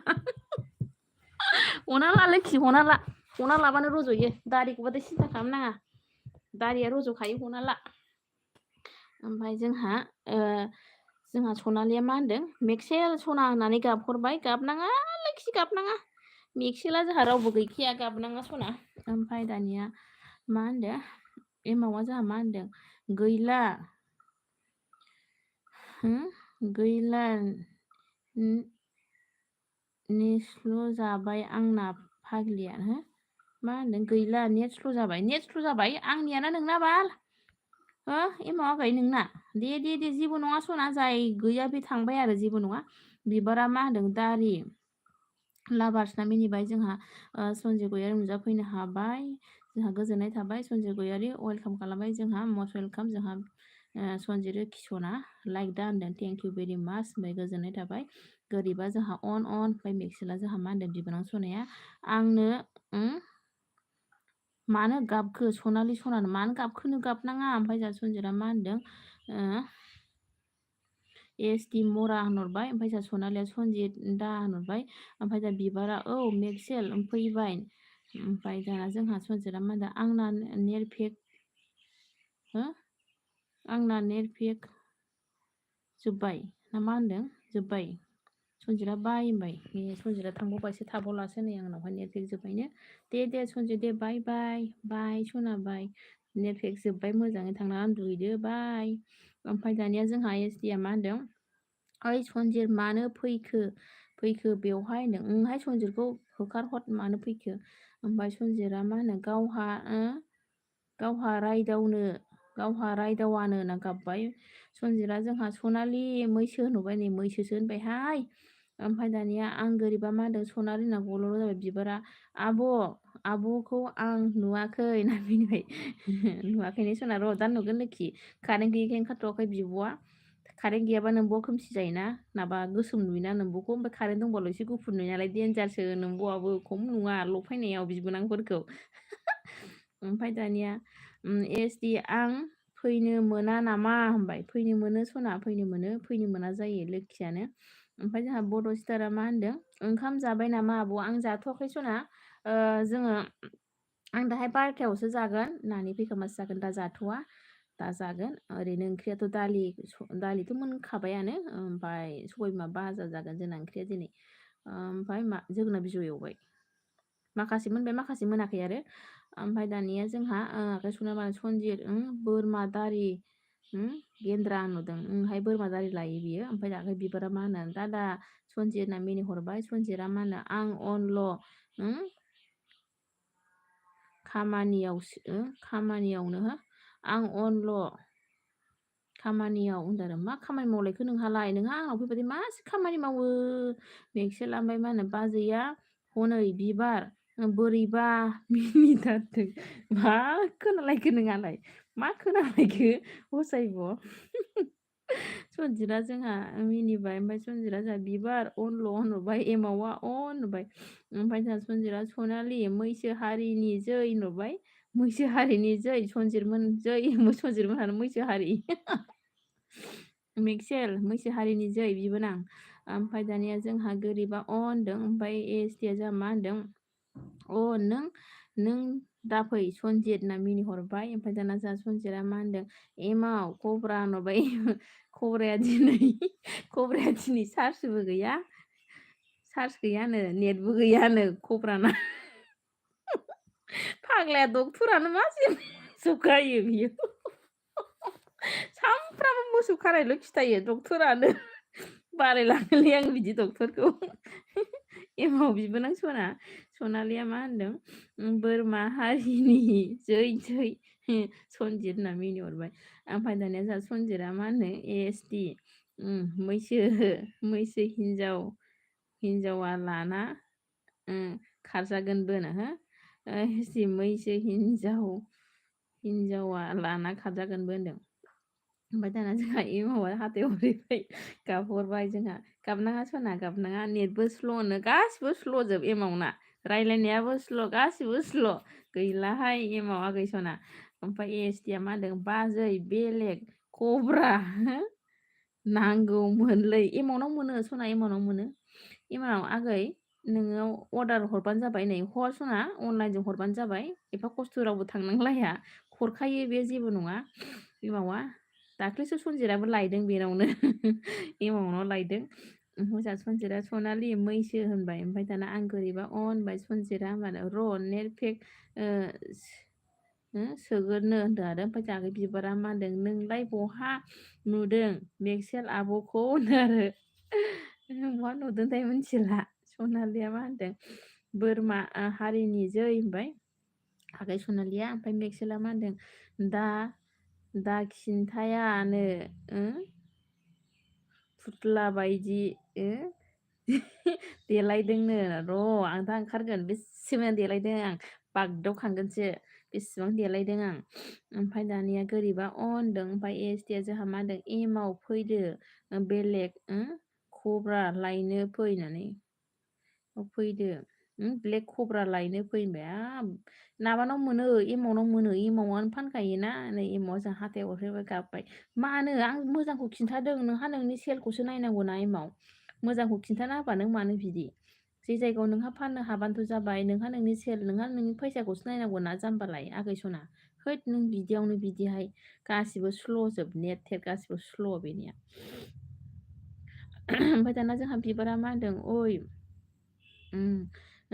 हना ला लोखि हना लाबानो रज'यो दारिखौबाथाय सिन्था खालामनाङा दारिया रज'खायो हना ला ओमफ्राय जोंहा सनालिया मा होनदों मेक्सेल सना होननानै गाबहरबाय गाबनाङा लोखि गाबनाङा मेक्सेला जोंहा रावबो गैखाया गाबनाङा सना ओमफ्राय दानिया मा होनदों एमावा जोंहा मा होनदों गैला नेट जाबाय आंना फाग्लिया मा होनदों गैला नेट स्ल' जाबाय आंनियाना नोंना बाल एमावा गै नोंना दे जेबो नङा सना जाय गैया बे थांबाय आरो जेबो नङा बिबारा मा होनदों दारि लाभार्सना मिनिबाय जोंहा सन्जय गयारि नुजाफैनो हाबाय जोंहा गोजोननाय थाबाय सन्जय गयारि वेलकाम खालामबाय जोंहा मस्ट वेलकाम जोंहा सन्जित किसना लाइक दा होनदों थेंक इउ भेरि माच ओमफ्राय गोजोननाय थाबाय गोरिबा जोंहा ओमफ्राय मेक्सेला जोंहा मा होनदों बिबानाव सनाया आंनो मानो गाबखो सनालि मानो गाबखोनो गाबनाङा ओमफ्राय जोंहा सन्जितआ मा होनदों एस टि मरा होनहरबाय, ओमफ्राय जोंहा सनालिया सनजित दा होनहरबाय, ओमफ्राय दा बिबारा औ मेक्सेल फैबाय, ओमफ्राय दाना जोंहा सनजितआ मा होनदों आंना नेरफेक हो आंना नेरफेक जोब्बाय ना मा होनदों जोब्बाय, सनजितआ बाय होनबाय, सनजितआ थांबावबायसो थाबावलासो नै आंनावहाय नेटपेक जोब्बायनो, दे सनजित दे बाय बाय बाय सना बाय, नेटपेक जोब्बाय मोजाङै थांना उन्दुहैदो बाय। ओमफ्राय दानिया जोंहा एस डिया मा होनदों ओइ सनजित मानो फैखो बेवहाय होनदों, ओंहाय सनजितखौ होखारहर मानो फैखो, ओमफ्राय सनजितआ मा होनो गावहा रायदावानो होनना गाबबाय, सनजितआ जोंहा सनालि मैसो होनहरबाय, नै मैसोसो होनबायहाय, ओमफ्राय दानिया आं गोरिबा मा होनदों सनालि होनना गल' जाबाय, बिबारा आब'खौ आं नुवाखै होनना फैबाय, नुवाखैनो सना र' दा नुगोन लोखि, कारेन्ट गैयैखाय ओंखारथ'वाखै बिब'आ, कारेन्ट गैयाबा नोंब'आ खोमसि जायोना, माबा गोसोम नुयोना नोंब'खौ, ओमफ्राय कारेन्ट दंबाल' एसे गुफुर नुयो नालाय देन्जारसो नोंब'आबो खम नङा लफायनायाव बिबोनांफोरखौ। ओमफ्राय दानिया एस डि आं फैनो मोना नामा होनबाय, फैनो मोनो सना फैनो मोना जायो लोखियानो। ओमफ्राय जोंहा बड' स्टारा मा होनदों ओंखाम जाबाय नामा आब', आं जाथ'वाखै सना, जोङो आं दाहाय 12थायावसो जागोन, नानि फैखांबासो जागोन, दा जाथ'वा, दा जागोन, ओरैनो ओंख्रियाथ' दालिथ' मोनखाबायानो, ओमफ्राय सबायबिमा भाजा जागोन जोंना ओंख्रिया दिनै, ओमफ्राय जोगोनार बिजौ एवबाय, माखासे मोनबाय माखासे मोनाखै आरो। ओमफ्राय दानिया जोंहा आखाइ सुना सनजित बोरमा दारि गेन्द्रा नुदों, ओंहाय बोरमा दारि लायो बियो। ओमफ्राय दाखाय बिबारा मा होनो दादा सनजित होनना मिनिहरबाय, सनजितआ मा होनो आं अनल' खामानियावनो आं अनल' खामानियाव होनदों आरो, मा खामानि मावलायखो नोंहालाय, नोंहा आंनाव फैबाथाय मा खामानि मावो मेक्सेल, ओमफ्राय मा होनो बाजैया हनै बिबार बोरैबा मिनिथारदों, मा खोनालायखो नोंहालाय, मा खोनालायखो हसायब'। सनजितआ जोंहा मिनिबाय, ओमफ्राय सनजितआ जोंहा बिबार अनल' होनहरबाय, एमावा होनबाय, ओमफ्राय जोंहा सनजितआ सनालि मैसो हारिनि जै होनहरबाय, मैसो हारिनि जै सनजितमोन जै, सनजितमोनहानो मैसो हारि। मेक्सेल मैसो हारिनि जै बिबोनां। ओमफ्राय दानिया जोंहा गोरिबा होनदों, ओमफ्राय एस डिया जोंहा मा होनदों नों दाफै सनजित होनना मिनिहरबाय, ओमफ्राय दाना जोंहा सनजितआ मा होनदों एमाव कब्रा होनहरबाय, कब्राया दिनै चार्जबो गैयानो नेटबो गैयानो कब्राना। फाग्लाया डक्टरानो मा मोसौ खायो बियो, सामफ्रामबो मोसौ खानायल' खिथायो डक्टरानो, बालायलाङोलै आं बिदि डक्टरखौ। एमाव बिबोनां सनालिया मा होनदों बोरमा हारिनि जै सनजित होनना मिनिहरबाय। ओमफ्राय दानिया जोंहा सनजितआ मा होनो एस डि मैसो हिनजावा लाना खारजागोनबो हो, मैसो हिनजावा लाना खारजागोनबो होनदों। ओमफ्राय दाना जोंहा एमावा हाथायाव हरैबाय, गाबहरबाय, जोंहा गाबनाङा सना गाबनाङा, नेटबो स्ल'नो गासिबो स्ल'जोब एमावना, रायलायनायाबो स्ल' गासिबो स्ल' गैलाहाय एमाव आगै सना। ओमफ्राय एस डिया मा होनदों बाजै बेलेग कब्रा नांगौमोनलै, एमाउन्टाव मोनो सना, एमाउन्टाव आगै नोङो अर्डार हरबानो जाबाय, नै हर सना अनलाइनजों हरबानो जाबाय, एफा खस्थ' रावबो थांनांलाया, हरखायो बे जेबो नङा एमावा, दाख्लैसो सनजितआबो लायदों बेनावनो, एमाउन्टाव लायदों। मोजां सनजितआ सनालि मैसो होनबाय, ओमफ्राय दाना आं गोरिबा होनबाय, सनजितआ होनबानो र' नेटपेक सोगोरनो होनदों आरो। ओमफ्राय जागै बिबारा मा होनदों नोंलाय बहा नुदों मेक्सेल आब'खौ होनो आरो, बहा नुदोंथाय मिथिला। सनालिया मा होनदों बोरमा हारिनि जै होनबाय आगै सनालिया, ओमफ्राय मेक्सेला मा होनदों दा खिन्थायानो फुथ्ला बायदि देलायदोंनो, र' आं दा ओंखारगोन बेसेबां देलायदों आं बागदावखांगोनसो, बेसेबां देलायदों आं। ओमफ्राय दानिया गोरिबा होनदों, ओमफ्राय एस डिया जोंहा मा होनदों एमाव फैदो बेलेग खब्रा लायनो फैनानै फैदो, ब्लेक कब्रा लायनो फैबाय नाबानाव मोनो एमावनाव मोनो एमावआनो फानखायोना नै एमावआ जों हाथायाव हरफैबाय गाबबाय मानो आं मोजांखौ खिन्थादों नोंहा नोंनि सेलखौसो नायनांगौ ना एमाव मोजांखौ खिन्थाना होबा नों मानो बिदि जे जायगायाव नोंहा फाननो हाबानोथ' जाबाय नोंहा नोंनि सेल नोंहा नोंनि फैसाखौसो नायनांगौ ना जाम्बालाय आगै सना हैद नों बिदियावनो बिदिहाय गासिबो स्ल'जोब नेट टेट गासिबो स्ल' बेनिया ओमफ्राय दाना जोंहा बिबारा मा होनदों ओइ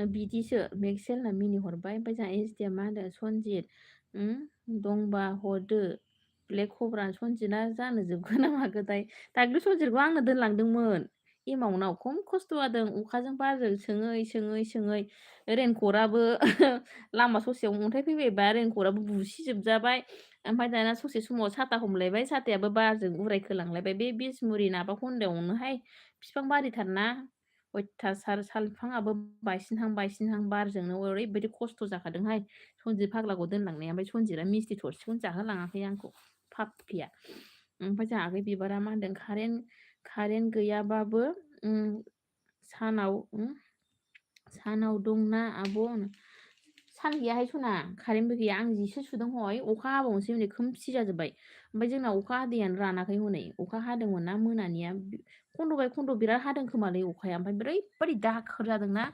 बिदिसो मेक्सेल होनना मिनिहरबाय ओमफ्राय जोंहा एसडिया मा होनदों सनजित दंबा हरदो ब्लेक कब्रा सनजितआ जानो जोबगोन ना मागोदाय दाख्लै सनजितखौ आंनो दोनलांदोंमोन एमाउन्टआव खम खस्थ' जादों अखाजों बारजों सोङै सोङै सोङै रेनकटआबो लामा ससेयाव अन्थाइ फैबायबा रेनकटआबो बुसिजोबजाबाय ओमफ्राय दाना ससे समाव साथा हमलायबाय साथायाबो बारजों उरायखोलांलायबाय बे बिसमुरि नाबा खन्दायावनोहाय बिफां बारिथारना अयथासार साल बिफाङाबो बायसिनहां बारजोंनो ओरैबायदि खस्थ' जाखादोंहाय सनजित फाग्लाखौ दोनलांनाया ओमफ्राय सनजितआ मिस्थि थरसेखौनो जाहोलाङाखै आंखौ पाप्पिया ओमफ्राय जोंहा आगै बिबारा मा होनदों कारेन्ट गैयाबाबो सानाव दंना आब' सान गैयाहाय सना कारेन्टबो गैया आं जिसो सुदों हय अखा हाबावनोसै हनै खोमसि जाजोब्बाय ओमफ्राय जोंना अखा हादैयानो रानाखै हनै अखा हादोंमोन ना मोनानिया खन्द' बाय खन्द' बिराद हादों खोमालै अखाया ओमफ्राय ओरैबायदि दाखोर जादोंना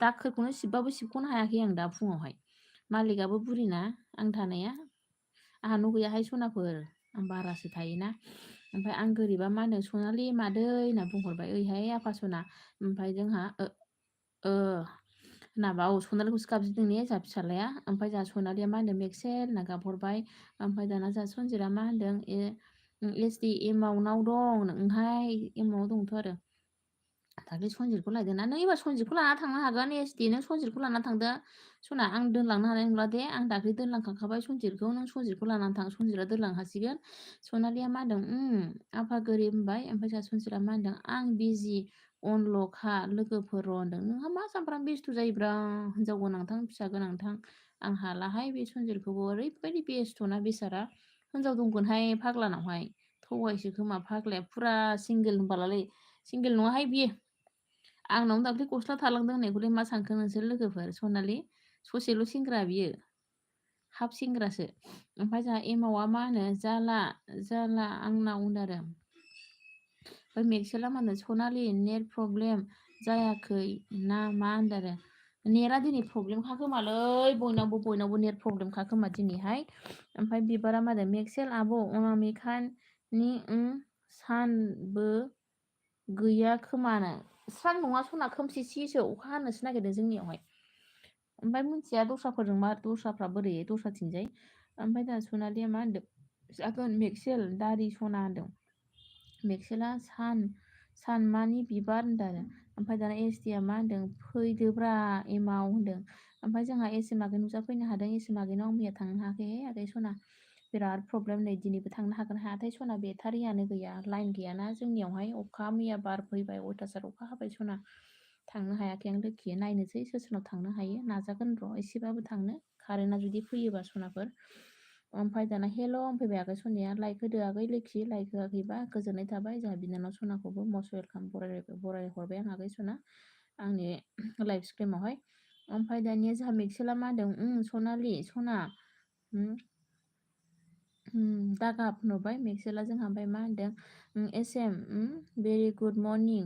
दाखोरखौनो सिबबाबो सिबख'नो हायाखै आं दा फुङावहाय मालिकआबो बुरिना आं थानाया आंहा न' गैयाहाय सनाफोर आं बारासो थायोना ओमफ्राय आं गोरिबा मा होनो सनालि मादै होनना बुंहरबाय ओइहाय आफा सना ओमफ्राय जोंहा नाबा सनालिखौसो गाबज्रिदों ने जोंहा फिसालाया ओमफ्राय जोंहा सनालिया मा होनदों मेक्सेल होनना गाबहरबाय ओमफ्राय दाना जोंहा सनजितआ मा होनदों एसडि एमाउन्टआव दं नोंहाय एमाउन्टआव दंथ' आरो दाख्लै सनजितखौ लायदों ना नों एबार सनजितखौ लाना थांनो हागोन एसडि नों सनजितखौ लाना थांदो सना आं दोनलांनो हानाय नंला दे आं दाख्लै दोनलांखांखाबाय सनजितखौ नों सनजितखौ लानानै थां सनजितआ दोनलांनो हासिगोन सनालिया मा होनदों आफा गोरिब होनबाय ओमफ्राय जोंहा सनजितआ मा होनदों आं बिजि अनल'खा लोगोफोर र' होनदों नोंहा मा सामफ्राम बेस्थ' जायोब्रा हिनजाव गोनांथां फिसा गोनांथां आं हालाहाय बे सनजितखौबो ओरैबायदि बेस्थ'ना बेसारा हिनजाव दंगोनहाय फाग्लानावहाय थगायसो खोमा फाग्लाया फुरा सिंगेल होनबालाय सिंगेल नङाहाय बियो आंनावनो दाख्लै गस्ला थालांदों होननायखौलाय मा सानखो नोंसोर लोगोफोर सनालि ससेल' सेंग्रा बियो हाफ सेंग्रासो ओमफ्राय जोंहा एमावा मा होनो जाला आंनाव होनदों आरो ओमफ्राय मेक्सेला मा होनो सनालि नेट प्रब्लेम जायाखै ना मा होनदों आरो नेटआ दिनै प्रब्लेमखा खोमालै बयनावबो नेट प्रब्लेमखा खोमा दिनैहाय ओमफ्राय बिबारा मा होनो मेक्सेल आब' अनामिकानि सानबो गैया खोमानो सान नङा सना खोमसिसो अखा हानोसो नागिरदों जोंनियावहाय ओमफ्राय मिथिया दस्राफोरजों मा दस्राफ्रा बोरै दस्राथिंजाय ओमफ्राय दा सनालिया मा होनदों जागोन मेक्सेल दारि सना होनदों मेक्सेला सानमानि बिबार होनदों आरो ओमफ्राय दाना एसडिया मा होनदों फैदोब्रा एमाव होनदों ओमफ्राय जोंहा एसएम आगै नुजाफैनो हादों एसएम आगैनाव आं मैया थांनो हायाखै आगै सना बिराद प्रब्लेम नै दिनैबो थांनो हागोन हायाथाय सना बेटारियानो गैया लाइन गैयाना जोंनियावहाय अखा मैया बार फैबाय अयथासार अखा हाबाय सना थांनो हायाखै आं लोखि नायनोसै सोर सोरनाव थांनो हायो नाजागोन र' एसेबाबो थांनो कारेन्टआ जुदि फैयोबा सनाफोर ओमफ्राय दाना हेल' फैबाय आगै सनाया लाइक होदो आगै लोखि लाइक होआखैबा गोजोननाय थाबाय जोंहा बिनानाव सनाखौबो मस्ट वेलकाम बराय हरबाय आं आगै सना आंनि लाइभ स्ट्रिमावहाय ओमफ्राय दानिया जोंहा मेक्सेला मा होनदों सनालि सना दागाब होनहरबाय मेक्सेला जोंहा ओमफ्राय मा होनदों एसएम भेरि गुड मर्निं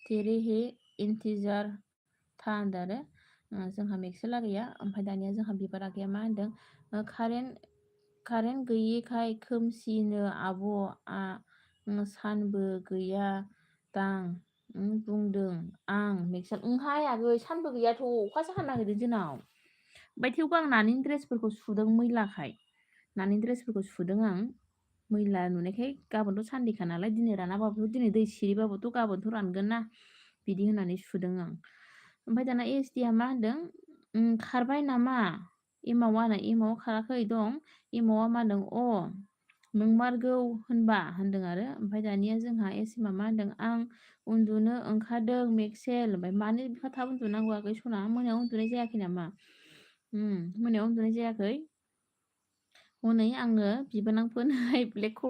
तेरे हे इन्टिजार था होनदों आरो जोंहा मेक्सेला गैया ओमफ्राय दानिया जोंहा बिबार आगैया मा होनदों कारेन्ट गैयिखाय खोमसिनो आब'आ सानबो गैया दां बुंदों आं मेक्सेल ओंहाय आगै सानबो गैयाथ' अखासो हानो नागिरदों जोंनाव ओमफ्राय थेवबो आं नानि ड्रेसफोरखौ सुदों मैलाखाय नानि ड्रेसफोरखौ सुदों आं मैला नुनायखाय गाबोनथ' सान्देखा नालाय दिनै रानाबाबोथ' दिनै दै सिरिबाबोथ' गाबोनथ' रानगोन ना बिदि होननानै सुदों आं ओमफ्राय दाना एसडिया मा होनदों खारबाय नामा एमावा खाराखै दं एमावा मा होनदों नोंमारगौ होनदों आरो ओमफ्राय दानिया जोंहा एसएमआ मा होनदों आं उन्दुनो ओंखारदों मेक्सेल ओमफ्राय मानो बिफा थाब उन्दुनांगौ आगै सना मोनायाव उन्दुनाय जायाखै नामा मोनायाव उन्दुनाय जायाखै हनै आङो बिबोनांफोरनोहाय ब्लेक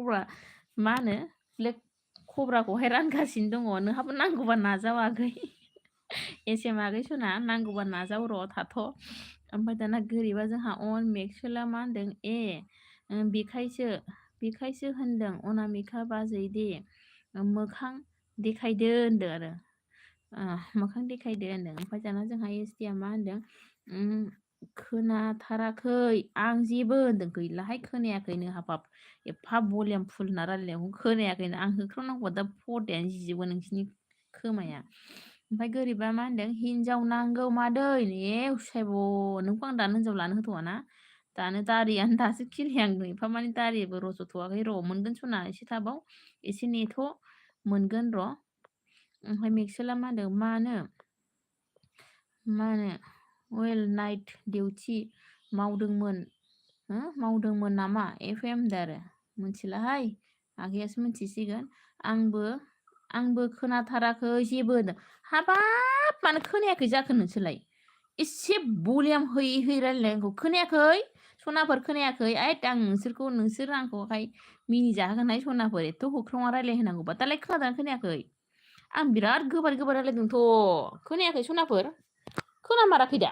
कब्राखौहाय रानगासिनो दङ नोंहाबो नांगौबा नाजावाखै एसे मागै सना नांगौबा नाजाव र' थाथ'। ओमफ्राय दाना गोरिबा जोंहा अन मेक्सुला मा होनदों बेखायसो होनदों अनामिका बाजै दे मोखां देखायदो होनदों आरो मोखां देखायदो होनदों। ओमफ्राय दाना जोंहा एसटिया मा होनदों खोनाथाराखै आं जेबो होनदों। गैलाहाय खोनायाखैनो हाबाब एफा भलिउम फुल होना रायलायनायखौ खोनायाखैनो। आं होख्रावनांगौबा दा फदायानो जिजोबो नोंसिनि खोमाया। ओमफ्राय गोरिबा मा होनदों हिनजाव नांगौ मादै उसायब' नोंखौ आं दानो हिनजाव लानो होथ'वाना दानो दारियानो दासो खिलिहांदों एफा माने दारिबो रज'थ'वाखै र' मोनगोन सना एसे थाबाव एसे नेथ' मोनगोन र'। ओमफ्राय मेक्सेला मा होनदों मा होनो वेल नाइट डिउटि मावदोंमोन नामा एफएम होनदों आरो मिथिलाहाय आगैयासो मिथिसिगोन। आंबो खोनाथाराखै जेबो होनदों। हाबाब मानो खोनायाखै जाखो नोंसोरलाय एसे भलिउम होयै रायलायनायखौ खोनायाखै सनाफोर खोनायाखै आं नोंसोर आंखौहाय मिनि जाहोगोनहाय सनाफोर एथ' होख्रावना रायलाय होनांगौबा दालाय खोनादोंना खोनायाखै आं बिराद गोबार रायलायदोंथ' खोनायाखै सनाफोर खोनामाराखै दा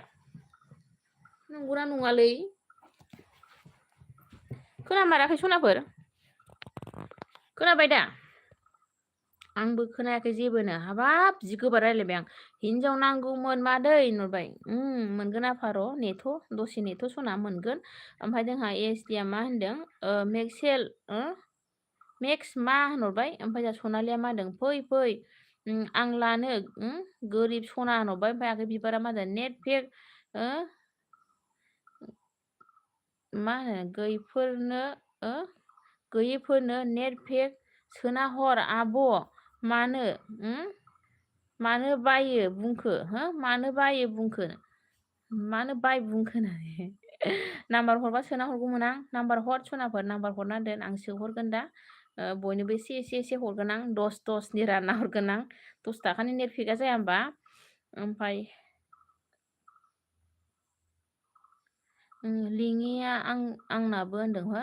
नंगौना नङालै खोनामाराखै सनाफोर खोनाबाय दा आंबो खोनायाखै जेबोनो हाबाब जि गोबार रायलायबाय आं हिनजाव नांगौमोन मादै नुबाय मोनगोन आफार' नेथ' दसे नेथ' सना मोनगोन। ओमफ्राय जोंहा एसडिया मा होनदों मेक्स मा होनहरबाय। ओमफ्राय जोंहा सनालिया मा होनदों फै आं लानो गोरिब सना होनहरबाय। ओमफ्राय आगै बिबारा मा होनदों नेट पेक मा होनो गैयैफोरनो नेट पेक सोना हर आब' मानो बायो बुंखो नाम्बार हरबा सोना हरगौमोन आं। नाम्बार हर सनाफोर नाम्बार हरना दोन आं सोहरगोन दा बयनोबो एसे हरगोन आं 10-10नि रानना हरगोन आं 10 थाखानि नेट पेकआ जाया होमबा। ओमफ्राय लिङिया आंनाबो होनदों हो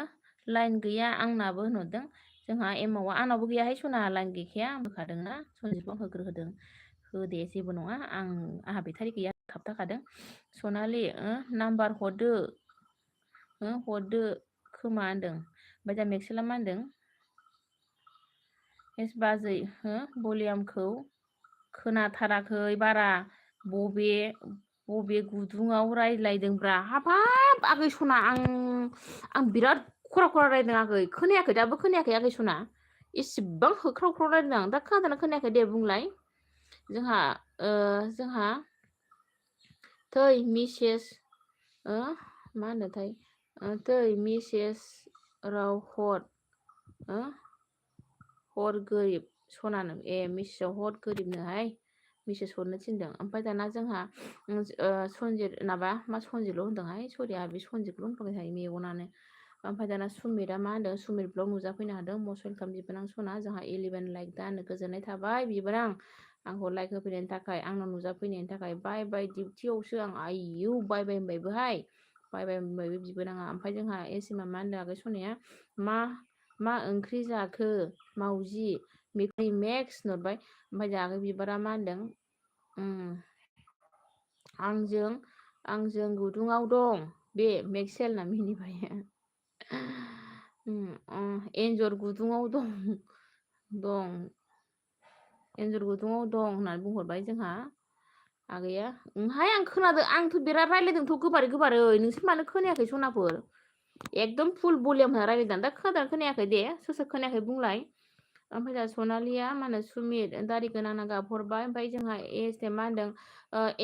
लाइन गैया आंनाबो होनहरदों। जोंहा एमाउआ आंनावबो गैयाहाय सना लाइन गैखाया आं होखादोंना सनजिबखौ होग्रोहोदों होदे जेबो नङा आंहा बेटारि गैया थाबथाखादों। सनालि नाम्बार हरदो खोमा होनदों। ओमफ्राय दा मेक्सेला मा होनदों एस बाजै भलिउमखौ खोनाथाराखै बारा बबे गुदुङाव रायज्लायदोंब्रा हाबाब आगै सना आं बिराद खरा रायलायदों आगै खोनायाखै दाबो खोनायाखै आगै सना इसिबां होख्राव रायलायदों आं दा खोनादोंना खोनायाखै दे बुंलाय। जोंहा थै मिसेस मा होनोथाय थै मिसेस राव हर गोरिब सनानो मिसेसाव हर गोरिबनोहाय मिसेस हरनो थिनदों। ओमफ्राय दाना जोंहा सनजित मा सनजितल' होनदोंहाय सरि आंहा बे सनजितल' होनफ्लांबाय थायो मेगनानो। ओमफ्राय दाना सुमितआ मा होनदों सुमित ब्लग नुजाफैनो हादों मस्ट वेलकाम बिबोनां सना जोंहा 11 लाइक दा होनो गोजोननाय थाबाय बिबोनां आंखौ लाइक होफैनायनि थाखाय आंनाव नुजाफैनायनि थाखाय बाय डिउटियावसो आं आयु बाय होनबायबोहाय बाय होनबायबो बिबोनाङा। ओमफ्राय जोंहा एसिमा मा होनदों आगै सनाया मा ओंख्रि जाखो मावजि मेक्स नुबाय। ओमफ्राय जोंहा आगै बिबारा मा होनदों आंजों गुदुङाव दं बे मेक्सेलना मिनिबाय एन्जर गुदुङाव दं होननानै बुंहरबाय जोंहा आगैया ओंहाय आं खोनादों आंथ' बिराद रायलायदोंथ' गोबारै नोंसोर मानो खोनायाखै सनाफोर एकदम फुल भलिउम होना रायलायदों दा खोनादोंना खोनायाखै दे सोर खोनायाखै बुंलाय। ओमफ्राय दा सनालिया मा होनो सुमित दारि गोनां गाबहरबाय। ओमफ्राय जोंहा मा होनदों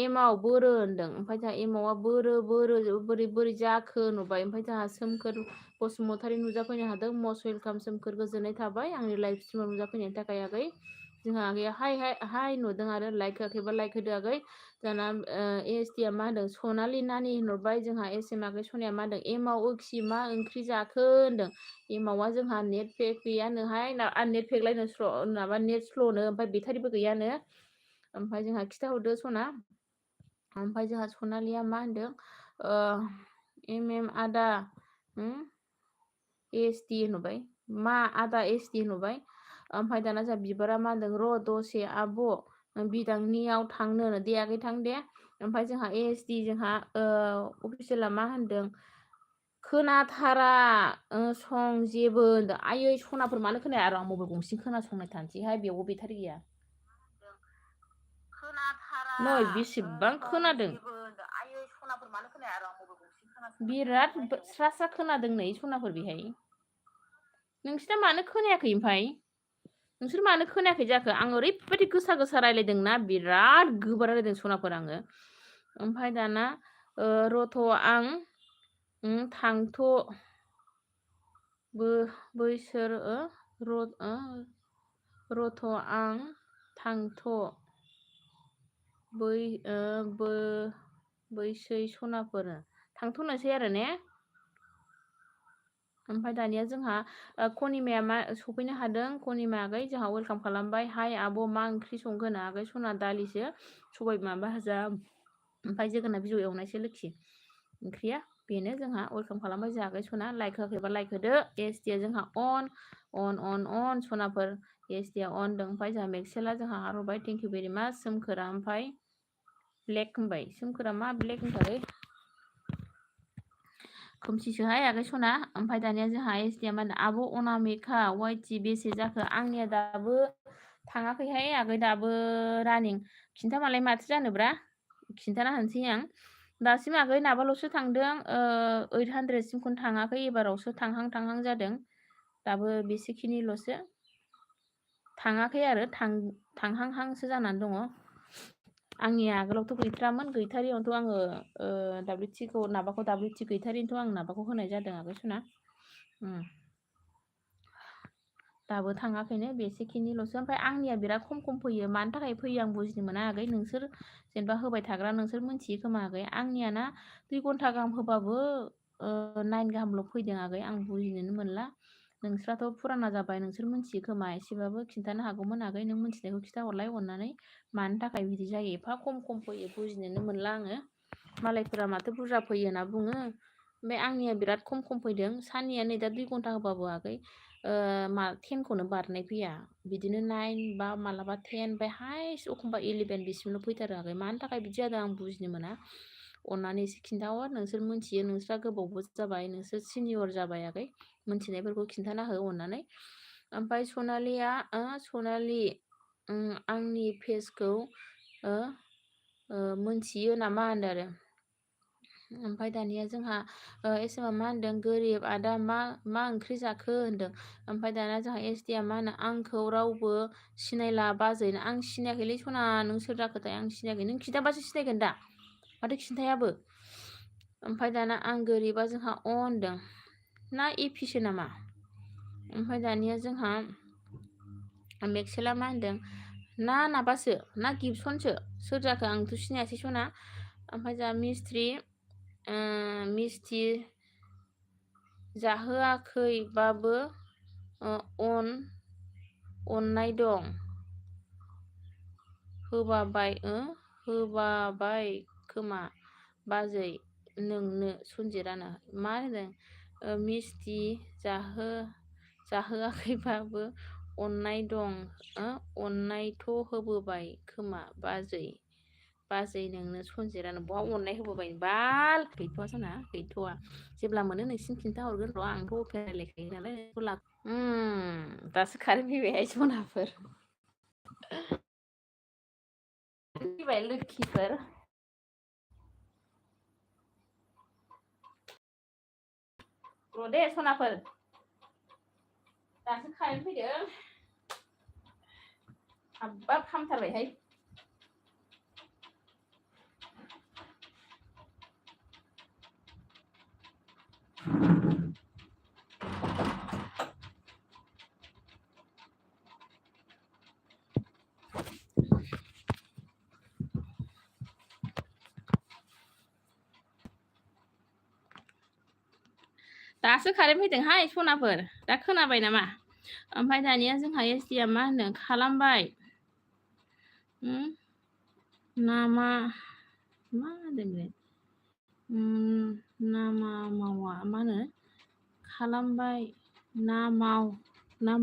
एमाव बोरो होनदों। ओमफ्राय जोंहा एमावा बोरै जाखो नुबाय। ओमफ्राय जोंहा सोमखोर बसुमतारी नुजाफैनो हादों मस्ट वेलकाम सोमखोर गोजोननाय थाबाय आंनि लाइभ स्ट्रिमाव नुजाफैनायनि थाखाय आगै। जोंहा आगैया हाय नुदों आरो लाइक होआखैबा लाइक होदो आगै। दाना एसटिया मा होनदों सनालि नानि होनहरबाय। जोंहा एसएम आगै सनाया मा होनदों एमाव ओखि मा ओंख्रि जाखो होनदों। एमावा जोंहा नेट पेक गैयानोहाय नेट पेकलायनो नेट स्ल'नो ओमफ्राय बेटारिबो गैयानो। ओमफ्राय जोंहा खिथाहरदो सना। ओमफ्राय जोंहा सनालिया मा होनदों आदा एसडि होनबाय मा आदा एसडि होनबाय। ओमफ्राय दाना जोंहा बिबारा मा होनदों र' दसे आब' बिदांनियाव थांनो दे आगै थां दे। ओमफ्राय जोंहा ASD जोंहा अफिसियेला मा होनदों खोनाथारा सं जेबो आयै सनाफोर मानो खोनाया आरो आं मबाइल गंसे खोनासंनाय थानोसैहाय बेयावबो बेटारि गैया नै बेसेबां खोनादों आयै सनाफोर मानो खोनाया आरो आं मबाइल गंसे खोनासंनाय बिराद स्रा स्रा खोनादों नै सनाफोर बेहाय नोंसिना मानो खोनायाखै ओमफ्राय नोंसोर मानो खोनायाखै जाखो आं ओरैबायदि गोसा गोसा रायलायदोंना बिराद गोबा रायलायदों सनाफोर आङो ओमफ्राय दाना रथ' आं थांथ' बैसोर रथ' आं थांथ' बैसै सनाफोर थांथ'नोसै आरो ने ओमफ्राय दानिया जोंहा कनिमाया मा सफैनो हादों कनिमा आगै जोंहा वेलकाम खालामबाय हाय आब' मा ओंख्रि संगोन आगै सना दालिसो सबाय माबा भाजा ओमफ्राय जोगोनार बिजौ एवनायसो लोखि ओंख्रिया बेनो जोंहा वेलकाम खालामबाय जोंहा आगै सना लाइक होआखैबा लाइक होदो ASD जोंहा अन सनाफोर ASD अन दं ओमफ्राय जोंहा मेक्सेला जोंहा हरबाय थेंक इउ भेरि माच सोमखोरा ओमफ्राय ब्लेक होनबाय सोमखोरा मा ब्लेक होनथारो खोमसिसोहाय आगै सना ओमफ्राय दानिया जोंहा ASD मा होनो आब' अनामिका वाइटि बेसे जाखो आंनिया दाबो थाङाखैहाय आगै दाबो रानिं खिन्थामालाय माथो जानोब्रा खिन्थाना होनसै आं दासिम आगै नाबाल'सो थांदों 800 सिमखौनो थाङाखै एबारावसो थांहां जादों दाबो बेसेखिनिल'सो थाङाखै आरो थांहांहांसो जानानै दङ आंनि आगोलावथ' गैथारामोन गैथारियावनोथ' आङो WTखौ नाबाखौ WT गैथारिनोथ' आं नाबाखौ होनाय जादों आगै सना दाबो थाङाखैनो बेसेखिनिल'सो ओमफ्राय आंनिया बिराद खम फैयो मानि थाखाय फैयो आं बुजिनो मोना आगै नोंसोर जेनेबा होबाय थाग्रा नोंसोर मिन्थियो खोमा आगै आंनिया ना 2 घन्टा गाहाम होबाबो 9 गाहामल' फैदों आगै आं बुजिनोनो मोनला नोंस्राथ' फुराना जाबाय नोंसोर मिन्थियो खोमा एसेबाबो खिन्थानो हागौमोन आगै नों मिन्थिनायखौ खिन्थाहरलाय अननानै मानि थाखाय बिदि जायो एफा खम फैयो बुजिनोनो मोनला आङो मालायफोरा माथो बुरजा फैयो होनना बुङो ओमफ्राय आंनिया बिराद खम फैदों साननिया नै दा 2 घन्टा होबाबो आगै 10खौनो बारनाय फैया बिदिनो 9 बा मालाबा 10 ओमफ्राय हाइस्ट एखमबा 11 बिसिमल' फैथारो आगै मानि थाखाय बिदि जादों आं बुजिनो मोना अननानै एसे खिन्थाहर नोंसोर मिन्थियो नोंस्रा गोबावबो जाबाय नोंसोर सिनियर जाबाय आगै मिन्थिनायफोरखौ खिन्थाना हो अननानै ओमफ्राय सनालि आंनि फेसखौ मोनथियो नामा होनदों आरो ओमफ्राय दानिया जोंहा एसेमा मा होनदों गोरिब आदा मा ओंख्रि जाखो होनदों ओमफ्राय दाना जोंहा ASD मा होनो आंखौ रावबो सिनायला बाजै आं सिनायाखैलै सना नों सोर जाखोथाय आं सिनायाखै नों खिन्थाबासो सिनायगोन दा माथो खिन्थायाबो ओमफ्राय दाना आं गोरिबा जोंहा होनदों ना एपिसो नामा ओमफ्राय दानिया जोंहा मेक्सेला मा होनदों ना माबासो ना गिबसनसो सोर जाखो आंथ' सिनायासै सना ओमफ्राय जोंहा मिस्थि जाहोआखैबाबो अननाय दं होबाबाय खोमा बाजै नोंनो सनजिरानो मा होनदों मिस्थि जाहोआखैबाबो अननाय दं अननायथ' होबोबाय खोमा बाजै नोंनो सनजिरानो बहा अननाय होबोबाय बाल गैथ'वा साना गैथ'वा जेब्ला मोनो नोंसिनि खिन्थाहरगोन र' आंथ' अफेरा रायलायखायो नालाय दासो कारेन्ट फैबायहाय सनाफोर फैबाय लोखिफोर र' दे सनाफोर दासो कारेन्ट फैदों हाब्बाब खामथारबायहाय दासो कारेन्ट फैदोंहाय सनाफोर दा खोनाबाय नामा ओमफ्राय दानिया जोंहा एसडिया मा होनो खालामबाय नामा मा होनदों नामा मावा मा होनो खालामबाय ना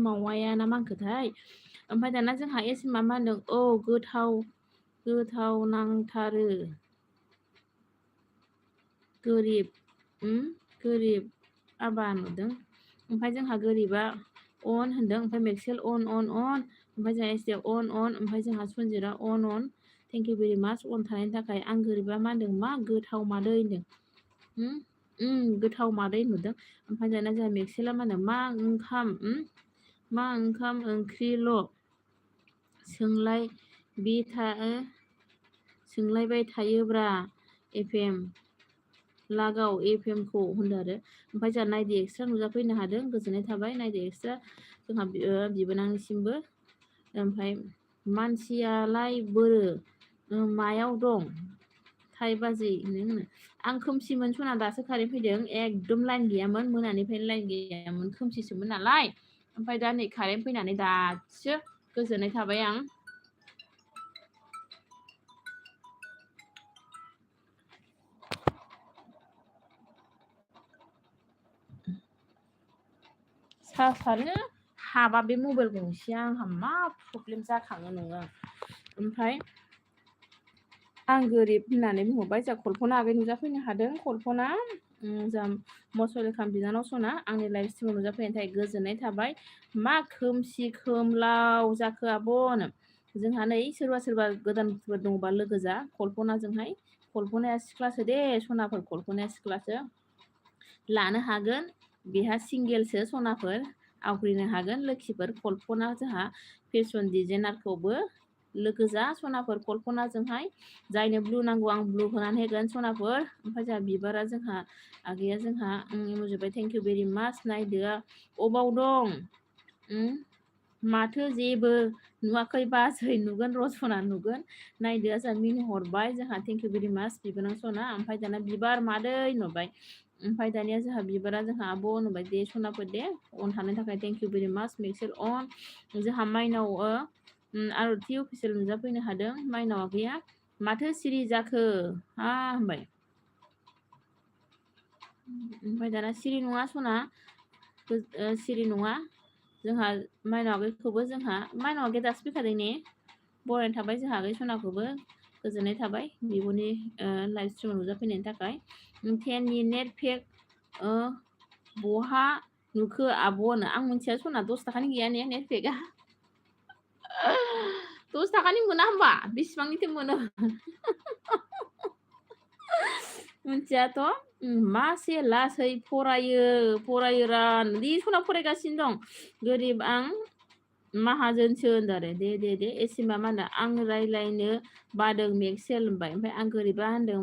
मावाया ना मा होनखोथाय ओमफ्राय दाना जोंहा एसिमा मा होनदों औ गोथाव नांथारो गोरिब आबा नुदों। ओमफ्राय जोंहा गोरिबा अन होनदों। ओमफ्राय मेक्सेल अन ओमफ्राय जोंहा एसटिया अन ओमफ्राय जोंहा सनजिरा अन थेंक इउ भेरि माच अन थानायनि थाखाय। आं गोरिबा मा होनदों मा गोथाव मादै होनदों। गोथाव मादै नुदों। ओमफ्राय दाना जोंहा मेक्सेला मा होनो मा ओंखाम ओंख्रिल' सोंलायबाय थायोब्रा एफएम लागाव एफएमखौ होनदों आरो। ओमफ्राय जोंहा नायदो एक्सट्रा नुजाफैनो हादों गोजोननाय थाबाय नायदो एक्सट्रा जोंहा बिबोनांनिसिमबो। ओमफ्राय मानसियालाय बोरो मायाव दं थाइ बाजै होनो। आं खोमसिमोन सना दासो कारेन्ट फैदों एकदम लाइन गैयामोन मोनानिफ्रायनो लाइन गैयामोन खोमसिसोमोन नालाय। ओमफ्राय दा नै कारेन्ट फैनानै दासो गोजोननाय थाबाय आं। सार्जआनो हाबा बे मबाइल गंसेया आंहा मा प्रब्लेम जाखाङो नङो। ओमफ्राय आं गोरिब होननानै बुंहरबाय। जोंहा कल्पना आगै नुजाफैनो हादों। कल्पना जोंहा मसलेखाम बिनानाव सना आंनि लाइभ स्ट्रिमाव नुजाफैनायनि थाखाय गोजोननाय थाबाय। मा खोमसि खोमलाव जाखो आब'नो। जोंहा नै सोरबा गोदानफोर दङबा लोगो जा कल्पनाजोंहाय। कल्पनाया सिख्लासो दे सनाफोर कल्पनाया सिख्लासो लानो हागोन। बेहा सिंगेलसो सनाफोर आवग्रिनो हागोन। लोखिफोर कल्पना जोंहा फेसन डिजाइनारखौबो लोगो जा सनाफोर कल्पनाजोंहाय। जायनो ब्लु नांगौ आं ब्लु होनानै होगोन सनाफोर। ओमफ्राय जोंहा बिबारा जोंहा आगैया जोंहा मुजुबाय थेंक इउ भेरि माच। नायदो अबाव दं माथो जेबो नुवाखै बाजै नुगोन रसना नुगोन। नायदो जोंहा मिनि हरबाय जोंहा थेंक इउ भेरि माच बिबोनां सना। ओमफ्राय दाना बिबार मादै नुबाय। ओमफ्राय दानिया जोंहा बिबारा जोंहा आब' नुबाय दे सनाफोर दे अन थानायनि थाखाय थेंक इउ भेरि माच मेक्सेल अन। जोंहा माइनाव आरति अफिसियेल नुजाफैनो हादों। माइनाव आगैया माथो सिरि जाखो होनबाय। ओमफ्राय दाना सिरि नङा सना सिरि नङा। जोंहा माइनाव आगैखौबो जोंहा माइनाव आगैया दासो फैखादों ने। बरायनाय थाबाय जोंहा आगै सनाखौबो गोजोननाय थाबाय बिब'नि लाइभ स्ट्रिमाव नुजाफैनायनि थाखाय। 10 नि नेट पेक बहा नुखो आब'नो। आं मिथिया सना 10 थाखानि गैया ने नेट पेकआ 10 थाखानि मोना होमबा बेसेबांनिथो मोनो मिथियाथ'। मासे लासै फरायो रान दि सना फरायगासिनो दं। गोरिब आं माहाजोनसो होनदों आरो दे एसिमा मा होनो आं रायलायनो बादों मेक्सेल होनबाय। ओमफ्राय आं गोरिबा होनदों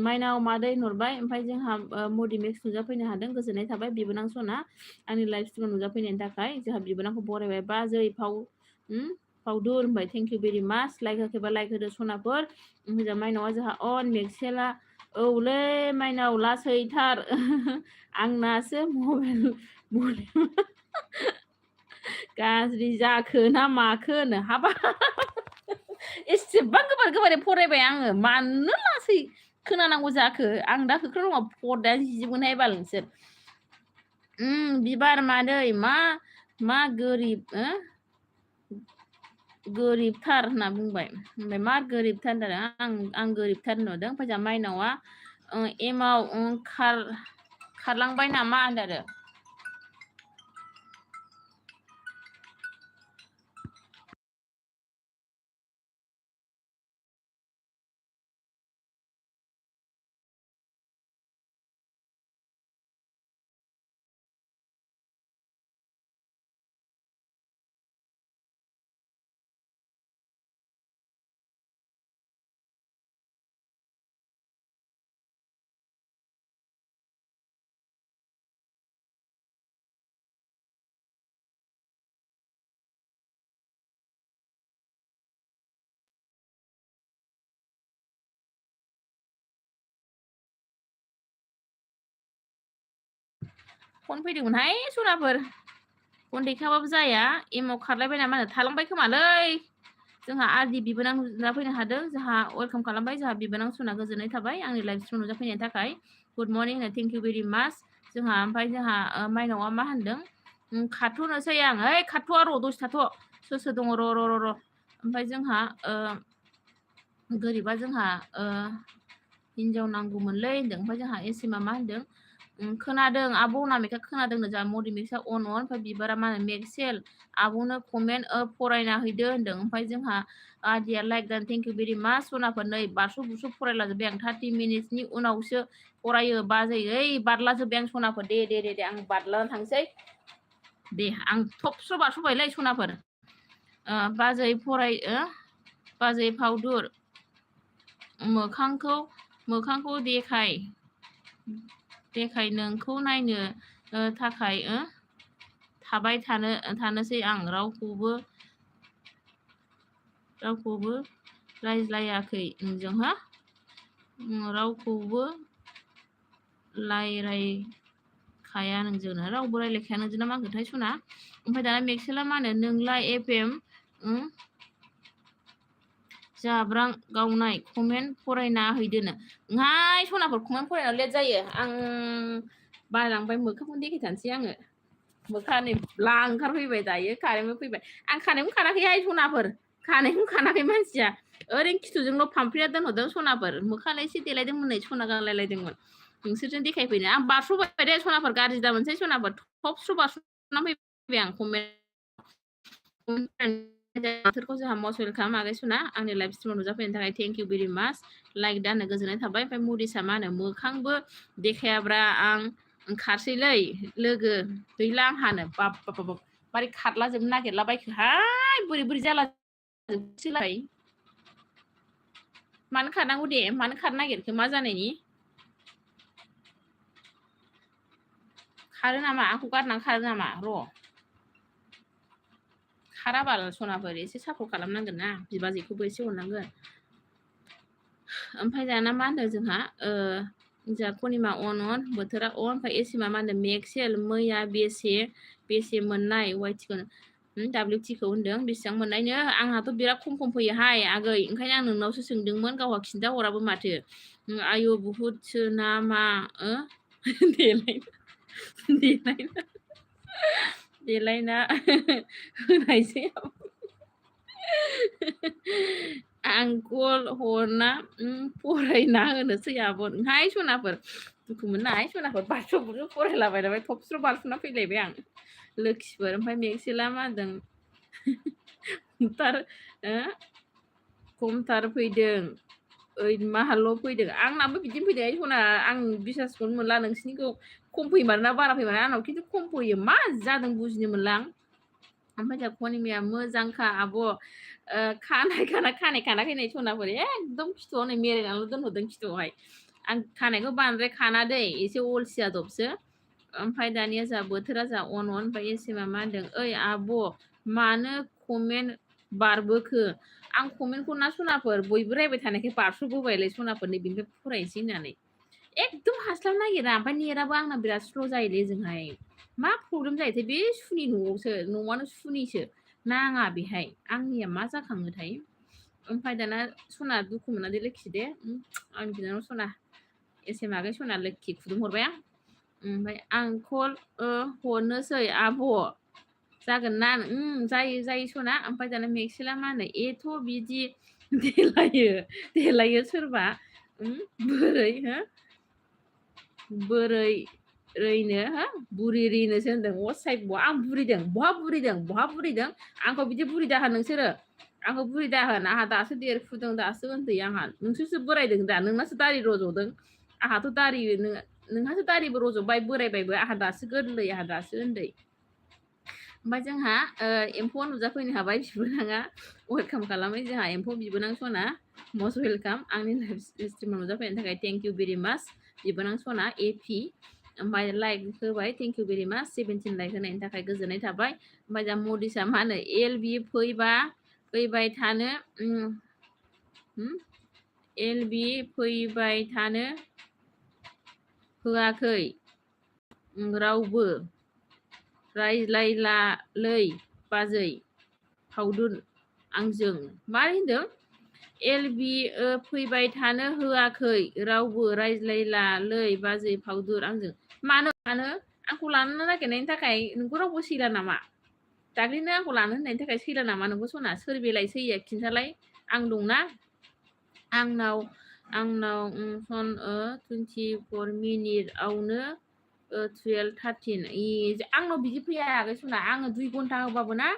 माइनाव मादै नुरबाय। ओमफ्राय जोंहा मडिमेक्स नुजाफैनो हादों गोजोननाय थाबाय बिबोनां सना आंनि लाइभ स्ट्रिमाव नुजाफैनायनि थाखाय। जोंहा बिबोनांखौ बरायबाय बाजै फावदुर होनबाय थेंक इउ भेरि माच। लाइक होखैबा लाइक होदो सनाफोर। ओमफ्राय माइनावा जोंहा अन मेक्सेला औलै माइनाव लासैथार आंनासो मबाइल गाज्रि जाखो ना माखो होनो हाबा एसेबां गोबारै फरायबाय आङो मानो लासै खोनानांगौ जाखो। आं दा होख्राव नङा फदायानो जिजोबगोनहाय बाल नोंसोर। बिबार मादै मा गोरिबथार होनना बुंबाय। ओमफ्राय मा गोरिबथार होनदों आं गोरिबथार नुदों। ओमफ्राय जोंहा माइनावा एमाव खारलांबाय नामा होनदों आरो। फन फैदोंमोनहाय सनाफोर फन दैखाबाबो जाया एमाव खारलायबाय नामा होनो थालांबाय खोमालै। जोंहा आरदि बिबोनां नुजाफैनो हादों। जोंहा वेलकाम खालामबाय जोंहा बिबोनां सना गोजोननाय थाबाय आंनि लाइभ स्ट्रिमाव नुजाफैनायनि थाखाय। गुड मर्निं होनो थेंक इउ भेरि माच। जोंहा ओमफ्राय जोंहा माइनावा मा होनदों खाथ'नोसै आं खाथ'आ र' दसे थाथ' सोर सोर दङ र' ओमफ्राय जोंहा गोरिबा जोंहा हिनजाव नांगौमोनलै होनदों। ओमफ्राय जोंहा एसेमा मा होनदों खोनादों आब' अनामिका खोनादोंनो जा मदि मिक्सआ अन ओमफ्राय बिबारा मा होनो मेक्सेल आब'नो कमेन्ट फरायना हैदो होनदों। ओमफ्राय जोंहा आदिया लाइक दान थेंक इउ भेरि माच सनाफोर नै बारस' बुरस' फरायलाजोब्बाय आं 30 मिनिट्सनि उनावसो फरायो बाजै ओइ बारलाजोब्बाय आं सनाफोर दे आं बारलाना थांसै दे आं थबस्र' बारस'बायलै सनाफोर बाजै फावदुर मोखांखौ देखाय नोंखौ नायनो थाखाय थाबाय थानोसै आं रावखौबो रायज्लायाखै नोंजों रावखौबो रायज्लायखाया नोंजोंनो रावबो रायज्लायखाया नोंजोंना मा होनखोथाय सना। ओमफ्राय दाना मेक्सेला मा होनो नोंलाय एफएम जाब्रां गावनाय कमेन्ट फरायना हैदोनो हाय सनाफोर कमेन्ट फरायनायाव लेट जायो आं बालांबाय मोखांखौनो देखायथानोसै आङो मोखाङा ब्ला ओंखारफैबाय दायो कारेन्टबो फैबाय आं खानायखौनो खानाखैहाय सनाफोर खानायखौनो खानाखै मानसिया ओरैनो खिथुजोंल' फामफ्रिया दोनहरदों सनाफोर मोखाङा एसे देलायदोंमोन नै सना गानलायलायदोंमोन नोंसोरजों देखायफैनो आं बारस'बाय दे सनाफोर गाज्रि दा मोनसै सनाफोर थबस्र' बारस'ना फैबाय आं कमेन्ट बोथोरखौ जोंहा मस्ट वेलकाम आगै सना आंनि लाइभ स्ट्रिमाव नुजाफैनो थाखाय थेंक इउ भेरि माच लाइक दानो गोजोननाय थाबाय। ओमफ्राय मुरिसा मा होनो मोखांबो देखायाब्रा आं खारसैलै लोगो गैला आंहानो बाब मारै खारलाजोबनो नागिरला बायखोहाय बोरै जाला जोबसैलाय मानो खारनांगौ दे मानो खारनो नागिरखो मा जानायनि खारो नामा आंखौ गारनानै खारो नामा र' खाराबाल सनाफोर एसे सापर्ट खालामनांगोन ना बिबाजैखौबो एसे अननांगोन। ओमफ्राय दाना मा होनदों जोंहा जोंहा कनिमा अन बोथोरा ओमफ्राय एसिमा मा होनदों मेक्सेल मैया बेसे मोननाय वाइटिखौ WT खौ होनदों बेसेबां मोननायनो आंहाथ' बिराद खम फैयोहाय आगै ओंखायनो आं नोंनावसो सोंदोंमोन गावहा खिन्था हराबो माथो आयु बुहुदसो ना मा देलायना होनायसै आं कल हरना फरायना होनोसै आब'हाय सनाफोर दुखु मोननाय सनाफोर बारस' बुरस' फरायलाबायलाबाय थबस्र' बारस'ना फैलायबाय आं लोखिफोर। ओमफ्राय मेक्सेला मा होनदों खमथार फैदों ओइ माहाल' फैदों आंनाबो बिदिनो फैदों सना आं बिसासखौनो मोनला नोंसिनिखौ खम फैमारना बारा फैमार आंनाव खिन्थु खम फैयो मा जादों बुजिनो मोनला आं। ओमफ्राय जोंहा कनिमाया मोजांखा आब' खानाय खानाखै नै सनाफोर एकदम खिथुआव नै मेरायनानैल' दोनहरदों खिथुआवहाय आं खानायखौ बांद्राय खाना दै एसे अलसिया दबसो। ओमफ्राय दानिया जोंहा बोथोरा जोंहा अन ओमफ्राय एसेमा मा होनदों ओइ आब' मानो कमेन्ट बारबोखो आं कमेन्टखौ ना सनाफोर बयबो रायबाय थानायखाय बारस'बोबायलै सनाफोरनि बेनिफ्राय फरायनोसै होननानै एकदम हास्लाब नागिरा ओमफ्राय नेटाबो आंना बिराद स्ल' जायोलै जोंहाय मा प्रब्लेम जायोथाय बे सुनि न'आनो सुनिसो नाङा बेहाय आंनिया मा जाखाङोथाय। ओमफ्राय दाना सना दुखु मोना दे लोखि दे आंनि बिनानाव सना एसे मागै सना लोखि फुदुंहरबाय आं ओमफ्राय आं कल हरनोसै आब' जागोन ना जायो सना। ओमफ्राय दाना मेक्सेला मा होनो एथ' बिदि देलायो सोरबा बोरैनो बुरिनोसो होनदों असाइ आं बहा बुरिदों आंखौ बिदि बुरि दाहोन नोंसोरो आंखौ बुरि दाहोन आंहा दासो देरफुदों दासो उन्दै आंहा नोंसोरसो बोरायदों दा नोंनासो दारि रज'दों आंहाथ' दारि नोंहासो दारिबो रज'बाय बोरायबायबो आंहा दासो गोरलै आंहा दासो उन्दै। ओमफ्राय जोंहा एम्फौआ नुजाफैनो हाबाय बिबोनाङा वेलकाम खालामबाय जोंहा एम्फौ बिबोनां सना मस्ट वेलकाम आंनि लाइभ स्ट्रिमाव नुजाफैनो थाखाय थेंक इउ भेरि माच बिबोनां सना एपि। ओमफ्राय लाइक होबाय थेंक इउ भेरि माच 17 लाइक होनायनि थाखाय गोजोननाय थाबाय। ओमफ्राय दा मदिसा मा होनो एलबि फैबाय थानो होआखै रावबो रायज्लायलालै बाजै फावदुर आंजों मा होनदों एलबि फैबाय थानो होआखै रावबो रायज्लायलालै बाजै फावदुर आंजों मानो आंखौ लानो नागिरनायनि थाखाय नोंखौ रावबो सैला नामा दाख्लैनो आंखौ लानो होननायनि थाखाय सैला नामा नोंखौ सना? सोर बेलाय सैया खिन्थालाय? आं दंना? आंनाव 24 मिनिटआवनो 12:13 आंनाव बिदि फैया आगै सना। आङो 2 घन्टा होबाबो ना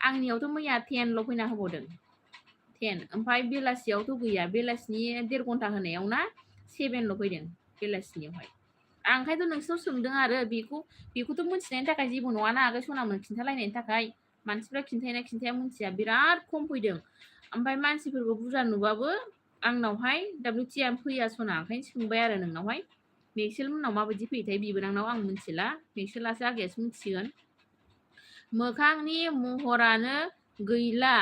आंनियावथ' मैया 10ल' फैना होबावदों 10 ओमफ्राय बेलासियावथ' गैया। बेलासिनि 1.5 घन्टा होनायाव ना 7ल' फैदों बेलासिनियावहाय। आं ओंखायनोथ' नोंसोर सोंदों आरो बेखौथ' मिथिनायनि थाखाय जेबो नङाना आगै सनामोन खिन्थालायनायनि थाखाय। मानसिफ्रा खिन्थायोना खिन्थाया मिथिया, बिराद खम फैदों। ओमफ्राय मानसिफोरखौ बुरजा नुबाबो आंनावहाय WTI फैया सना। ओंखायनो सोंबाय आरो नोंनावहाय मेक्सेल मोननाव माबायदि फैयोथाय बिबोनांनाव आं मिथिला। मेक्सेलासो आगैयासो मिथिसिगोन। मोखांनि महरानो गैला।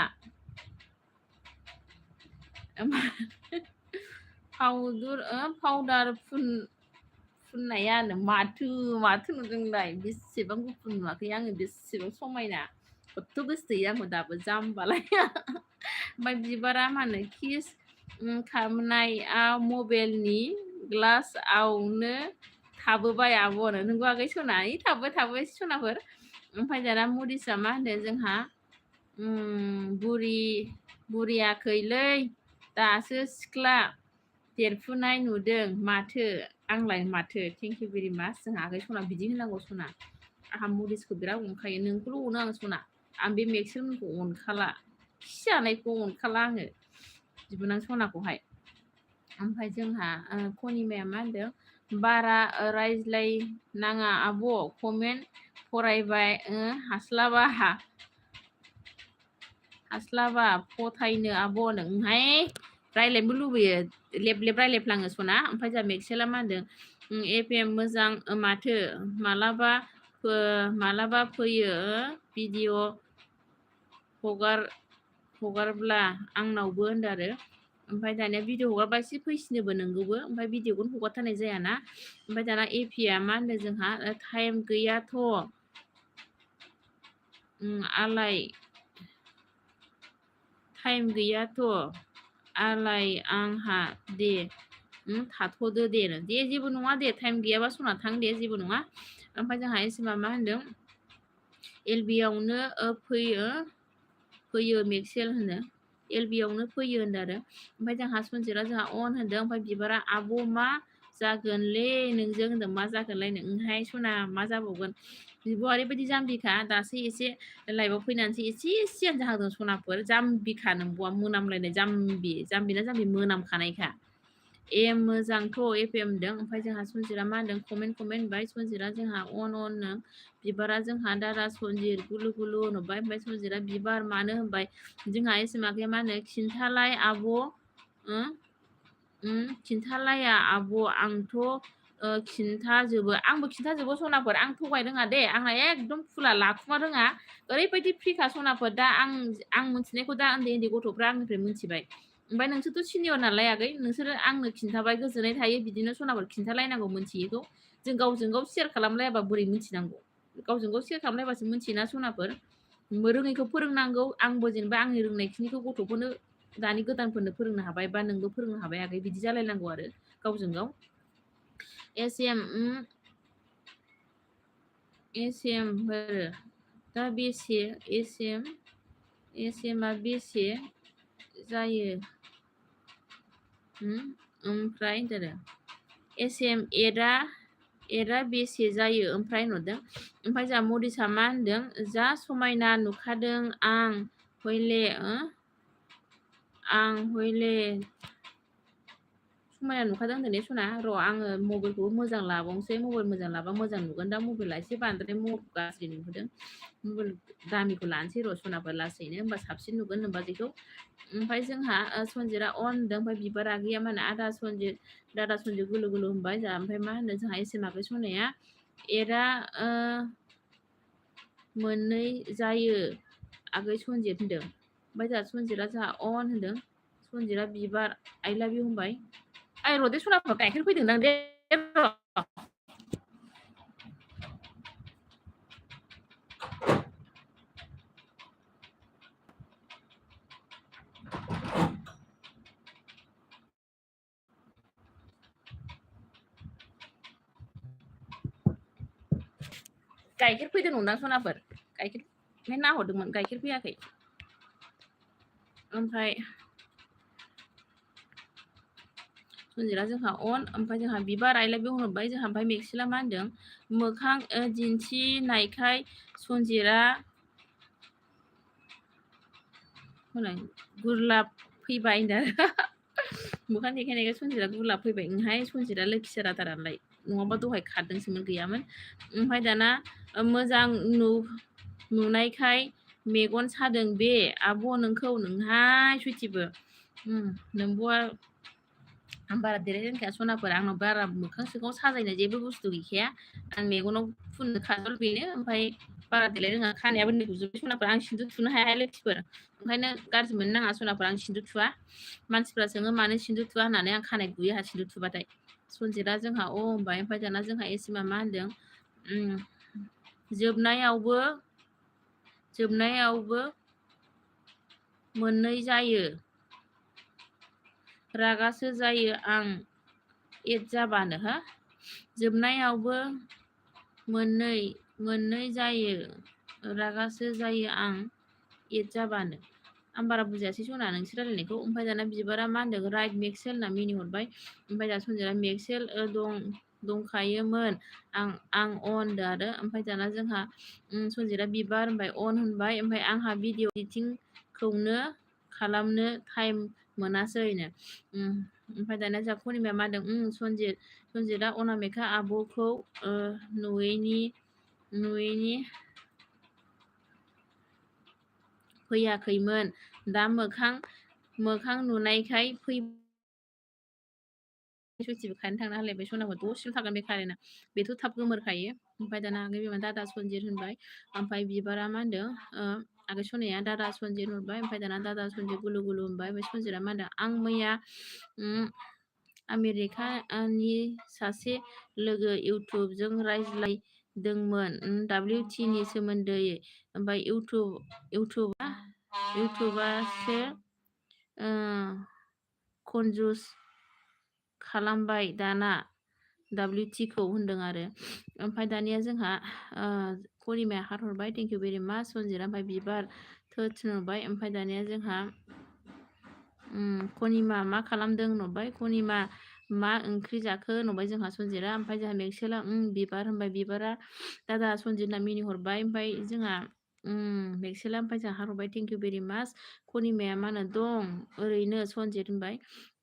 पाउडार फुननायानो माथो नुदोंलाय? बेसेबां गुफुर नुवाखै आङो? बेसेबां समायना खथ' गोसोथोयो आंखौ दाबो जाम्बालाय। ओमफ्राय बिबारा मा होनो किस खालामनाया मबाइलनि ग्लासआवनो थाबोबाय आब'नो। नोंगौ आगै सना? थाबोबाय सनाफोर। ओमफ्राय दाना मरिसा मा होनदों जोंहा बुरियाखैलै दासो सिख्ला देरफुनाय नुदों माथो। आंलाय माथो थेंक इउ भेरि माच। जोंहा आगै सना बिदि होनांगौ सना। आंहा मरिसखौ बिराद अनखायो। नोंखौल' अनो आं सना। आं बे मेक्सेलमोनखौ अनखाला, खि जानायखौ अनखाला आङो बिबोनां सनाखौहाय। ओमफ्राय जोंहा कनिमाया मा होनदों? बारा रायज्लायनाङा आब', कमेन्ट फरायबाय हास्लाबा फथायनो आब' नोंहाय रायज्लायनोबो लुबैयो, लेब रायज्लायफ्लाङो सना। ओमफ्राय जोंहा मेक्सेला मा होनदों? FM मोजां माथो, मालाबा फैयो भिडिअ हगारब्ला आंनावबो होनदों आरो। ओमफ्राय दानिया भिडिअ हगारबा एसे फैसिनोबो नोंगौबो। ओमफ्राय भिडिअखौनो हगारथारनाय जायाना। ओमफ्राय दाना एपिया मा होनदों जोंहा? टाइम गैयाथ' आलाय आंहा दे थाथ'दो दे जेबो नङा दे। टाइम गैयाबा सना थां दे, जेबो नङा। ओमफ्राय जोंहा एसेमा मा होनदों? LBआवनो फैयो मेक्सेल होनो। LBआवनो फैयो होनदों आरो। ओमफ्राय जोंहा सनजिरा जोंहा अन होनदों। ओमफ्राय बिबारा आब' मा जागोनलै नोंजों होनदों। मा जागोनलाय नोंहाय सना? मा जाबावगोन? बिब' ओरैबायदि जाम्बिखा, दासो एसे लाइभआव फैनानैसो एसे सियान जाहांदों सनाफोर। जाम्बिखा नोंब'आ, मोनामलायनाय जाम्बिना जाम्बि मोनामखानायखा। मोजांथ' FM होनदों। ओमफ्राय जोंहा सनजिरा मा होनदों? कमेन्ट होनबाय सनजिरा जोंहा अन बिबारा जोंहा दादा सनजिर गुलु होनबाय। ओमफ्राय सनजिरा बिबार मानो होनबाय। जोंहा एसेमाखै मा होनो? खिन्थालाय आब', खिन्थालाया आब', आंथ' खिन्थाजोबो। आंबो खिन्थाजोबो सनाफोर। आं थगाय रोङा दे। आंहा एकदम फुला लाखुमा रोङा। ओरैबायदि फ्रिखा सनाफोर। दा आं मिथिनायखौ दा उन्दै गथ'फ्रा आंनिफ्राय मिथिबाय। ओमफ्राय नोंसोरथ' सिनियर नालाय आगै, नोंसोरो आंनो खिन्थाबाय, गोजोननाय थायो। बिदिनो सनाफोर खिन्थालायनांगौ मिथियैखौ। जों गावजों गाव शेयार खालामलायाबा बोरै मिथिनांगौ? गावजों गाव शेयार खालामलायबासो मिथियोना सनाफोर। रोङैखौ फोरोंनांगौ। आंबो जेनेबा आंनि रोंनायखिनिखौ गथ'फोरनो दानि गोदानफोरनो फोरोंनो हाबाय, बा नोंबो फोरोंनो हाबाय आगै। बिदि जालायनांगौ आरो गावजों गाव। दा बेसे एसएमआ बेसे जायो? ओमफ्राय एसएम एडआ बेसे जायो? ओमफ्राय नुदों। ओमफ्राय जोंहा मरिसा मा होनदों? जा समायना नुखादों आं हयले समायना नुखादों होनदों ने सना? र' आङो मबाइलखौबो मोजां लाबावनोसै। मबाइल मोजां लाबा मोजां नुगोन। दा मबाइला एसे बांद्राय गाज्रि नुदों। मबाइल दामिखौ लानोसै र' सनाफोर लासैनो, होमबा साबसिन नुगोन नोम्बाजैखौ। ओमफ्राय जोंहा सनजिरा अन होनदों। ओमफ्राय बिबारा गैया मा होनो? दादा सनजिर गुलु होनबाय जोंहा। ओमफ्राय मा होनो? जोंहा एसेमाखै सनाया एडआ मोननै जायो आगै सनजिर होनदों। ओमफ्राय जोंहा सनजिरा जोंहा अन होनदों। सनजिरा बिबार आइ लाभ इउ होनबाय। र'दे सनाफोर गाइखेर फैदोंदां दे। गाइखेर फैदों नंदां सनाफोर। गाइखेर ओमफ्राय नाहरदोंमोन गाइखेर फैयाखै ओमफ्राय सनजिरा जोंहा अन ओमफ्राय जोंहा बिबार आइलाय बे हरबाय जोंहा ओमफ्राय मेक्सिला मा होनदों मोखां दिन्थिनायखाय सनजिरा गुरलाब फैबाय होनदों मोखां देखायनायखाय सनजिरा गुरलाब फैबाय ओंहाय सनजिरा लोखि सेराथारालाय नङाबा दहाय खारदोंसोमोन गैयामोन ओमफ्राय दाना मोजां नुनायखाय मेगन सादों बे आब' नोंखौ नोंहाय सुइटिबो नोंब'आ आं बारा देलाय रोंखाया सनाफोर आंनाव बारा मोखां सोखां साजायनाय जेबो बुस्थु गैखाया आं मेगनाव फुननो खाजल बेनो ओमफ्राय बारा देलाय रोङा खानायाबो नै गुजोब्बाय सनाफोर आं सिन्दुर थुनो हाया लोखिफोर ओंखायनो गाज्रि मोननो नाङा सनाफोर आं सिन्दुर थुवा मानसिफ्रा सोङो मानो सिन्दुर थुवा होननानै आं खानाय गुयो आंहा सिन्दुर थुबाथाय सनजिरा जोंहा होनबाय ओमफ्राय दाना जोंहा एसिमा मा होनदों जोबनायावबो मोननै जायो रागासो जायो आं एद जाबानो हो जोबनायावबो मोननै जायो रागासो जायो आं एद जाबानो आं बारा बुजियासै सना नोंसोर रायलायनायखौ ओमफ्राय दाना बिबारा मा होनदों राइट मेक्सेल होनना मिनिहरबाय ओमफ्राय दा सनजिरा मेक्सेल दंखायोमोन आं अन होनदों आरो ओमफ्राय दाना जोंहा सनजिरा बिबार होनबाय अन होनबाय ओमफ्राय आंहा भिडिअ एडिटिंखौनो खालामनो टाइम मोनासैनो ओमफ्राय दाना जोंहा फुर्निमाया मा होनदों सनजिरा अनामिका आब'खौ नुयैनि फैयाखैमोन दा मोखां नुनायखाय सुइटिबो खारेन्ट थांना होलायबाय सनाखौ दसेल' थागोन बे कारेन्टआ बेथ' थाब गोमोरखायो ओमफ्राय दाना आगै बिमा दादा सनजिर होनबाय ओमफ्राय बिबारा मा होनदों आगै सनाया दादा सनजिर होनबाय ओमफ्राय दाना दादा सनजिर गुलु गुलु होनबाय ओमफ्राय सनजिरा मा होनदों आं मैया आमेरिकानि सासे लोगो इउटुबजों रायज्लायदोंमोन WTनि सोमोन्दै ओमफ्राय इउटुबासो कनजुस खालामबाय दाना WTखौ होनदों आरो ओमफ्राय दानिया जोंहा फुर्निमाया हार्ट हरबाय थेंक इउ भेरि माच सनजिरा ओमफ्राय बिबार थोनहरबाय ओमफ्राय दानिया जोंहा कनिमा मा खालामदों होनहरबाय कनिमा मा ओंख्रि जाखो होनहरबाय जोंहा सनजिरा ओमफ्राय जोंहा मेक्सेला बिबार होनबाय बिबारा दादा सनजिरना मिनिहरबाय ओमफ्राय जोंहा मेक्सेला ओमफ्राय जोंहा हार्ट हरबाय थेंक इउ भेरि माच कनिमाया मा होनो दं ओरैनो सनजिर होनबाय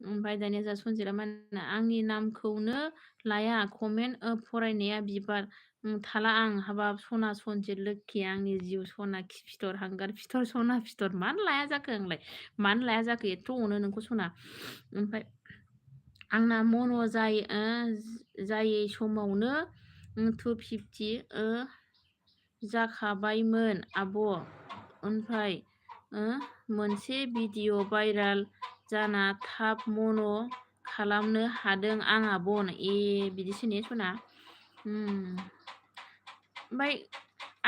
ओमफ्राय दानिया जोंहा सनजिरा मा होनो आंनि नामखौनो लाया कमेन्ट फरायनाया बिबार थाला आं हाबाब सना सनजिर लोखि आंनि जिउ सना खि फिथर हांगार फिथर सना फिथर मानो लाया जाखो आंलाय मानो लाया जाखो एथ' अनो नोंखौ सना ओमफ्राय आंना मन' जायै समावनो 250 जाखाबायमोन आब' ओमफ्राय मोनसे भिडिअ भाइराल जाना थाब मन' खालामनो हादों आं आब' बिदिसो ने सना ओमफ्राय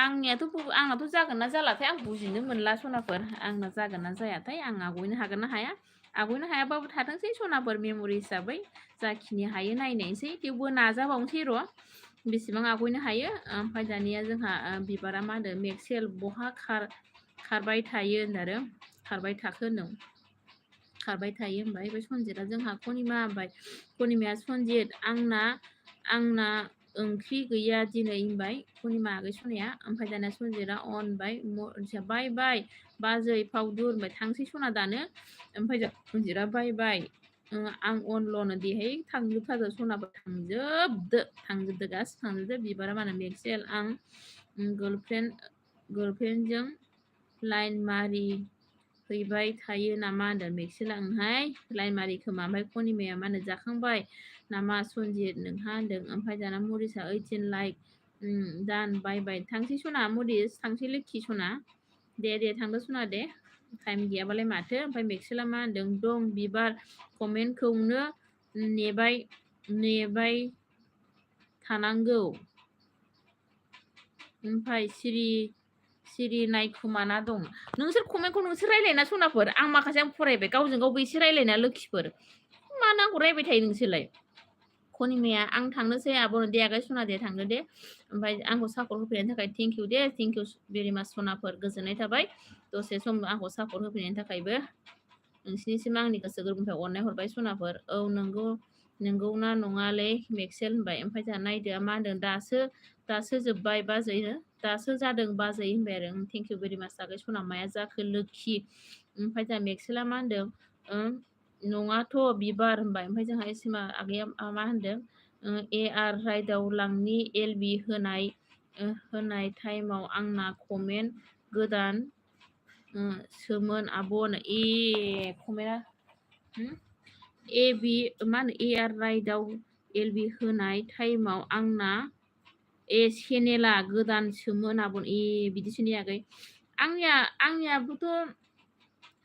आंनाथ' जागोन ना जालाथाय आं बुजिनो मोनला सनाफोर आंना जागोन ना जायाथाय आं आगयनो हागोन ना हाया आगयनो हायाबाबो थाथोंसै सनाफोर मेम'रि हिसाबै जाखिनि हायो नायनायसै थेवबो नाजाबावनोसै र' बेसेबां आगयनो हायो ओमफ्राय दानिया जोंहा बिबारा मा होनदों मेक्सेल बहा खारबाय थायो होनदों आरो खारबाय थाखो होनदों खारबाय थायो होनबाय ओमफ्राय सनजिरा जोंहा कनिमा होनबाय कनिमाया सनजित आंना ओंख्रि गैया दिनै होनबाय कनिमा आगै सनाया ओमफ्राय दाना सनजिरा अनबाय बाय बाय बाजै फावदुर होनबाय थांसै सना दानो ओमफ्राय सनजिरा बाय बाय आं अनल'नो देहाय थांजोबथारदो सनाफोर थांजोबदो गासिबो थांजोबदो बिबारा मा होनो मेक्सेल आं गार्लफ्रेन्डजों लाइन मारि हैबाय थायो नामा होनदों मेक्सेला ओंहाय लाइन मारि खोमा ओमफ्राय कनिमाया मा होनो जाखांबाय नामा सनजित नोंहा होनदों ओमफ्राय दाना मरिसा 18 लाइक दान बाय बाय थांसै सना मरिस थांसै लोखि सना दे थांदो सना दे टाइम गैयाबालाय माथो ओमफ्राय मेक्सेला मा होनदों दं बिबार कमेन्टखौनो नेबाय थानांगौ ओमफ्राय सिरि नायखोमाना दं नोंसोर कमेन्टखौ नोंसोर रायलायना सनाफोर आं माखासे आं फरायबाय गावजों गावबो एसे रायलायना लोखिफोर मा नांगौ रायबाय थायो नोंसोरलाय खनिमाया आं थांनोसै आब'नो दे आगै सना दे थांनो दे ओमफ्राय आंखौ सापर्ट होफैनायनि थाखाय thank you Day thank you very माच सनाफोर गोजोननाय थाबाय दसे सम आंखौ सापर्ट होफैनायनि थाखायबो नोंसिनिसिम आंनि गोसो गोरबोनिफ्राय अननाय हरबाय सनाफोर औ नंगौना नङालै मेक्सेल होनबाय ओमफ्राय जोंहा नायदो मा होनदों दासो जोब्बाय बाजै दासो जादों बाजै होनबाय आरो थेंक इउ भेरि माच आगै सना माया जाखो लोखि ओमफ्राय जोंहा मेक्सेला मा होनदों नङाथ' बिबार होनबाय ओमफ्राय जोंहा एसिमा आगैया मा होनदों AR राइदाव लांनि LB होनाय टाइमाव आंना कमेन्ट गोदान सोमोन आब'नो कमेन्टआ मा होनो AR राइदाव LB होनाय टाइमाव आंना चेनेला गोदानसोमोन आब'न बिदिसो ने आगै आंनियाबोथ'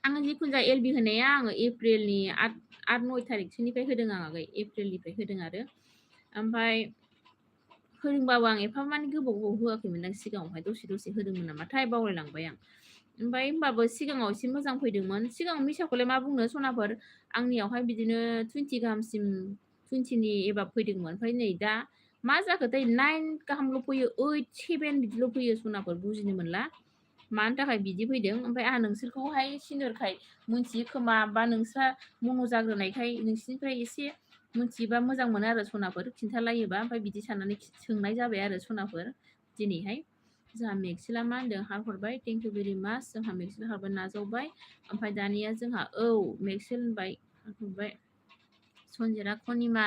आङो जिखुनु जाया LB होनाया आङो एप्रिलनि 8-9 थारिखसोनिफ्राय होदों आं आगै एप्रिलनिफ्राय होदों आरो ओमफ्राय होदोंबाबो आं एफा माने गोबाव होआखैमोन आं सिगाङावहाय दसे होदोंमोन नामाथाय बावलायलांबाय आं ओमफ्राय होमबाबो सिगाङाव एसे मोजां फैदोंमोन सिगाङाव मिसाखौलाय मा बुंनो सनाफोर आंनियावहाय बिदिनो 20 गाहामसिम 20नि एबाब फैदोंमोन ओमफ्राय नै दा मा जाखोथाय 9 गाहामल' फैयो 8, 7 बिदिल' फैयो सनाफोर बुजिनो मोनला मानि थाखाय बिदि फैदों ओमफ्राय आंहा नोंसोरखौहाय सिनियरखाय मोनथियो खोमा बा नोंस्रा मन' जाग्रोनायखाय नोंसिनिफ्राय एसे मोनथियोबा मोजां मोनो आरो सनाफोर खिन्थालायोबा ओमफ्राय बिदि साननानै सोंनाय जाबाय आरो सनाफोर दिनैहाय जोंहा मेक्सेला मा होनदों हार्ट हरबाय थेंक इउ भेरि माच जोंहा मेक्सेल हारबाय नाजावबाय ओमफ्राय दानिया जोंहा औ मेक्सेल होनबाय हार्ट हरबाय सनजिरा खनिमा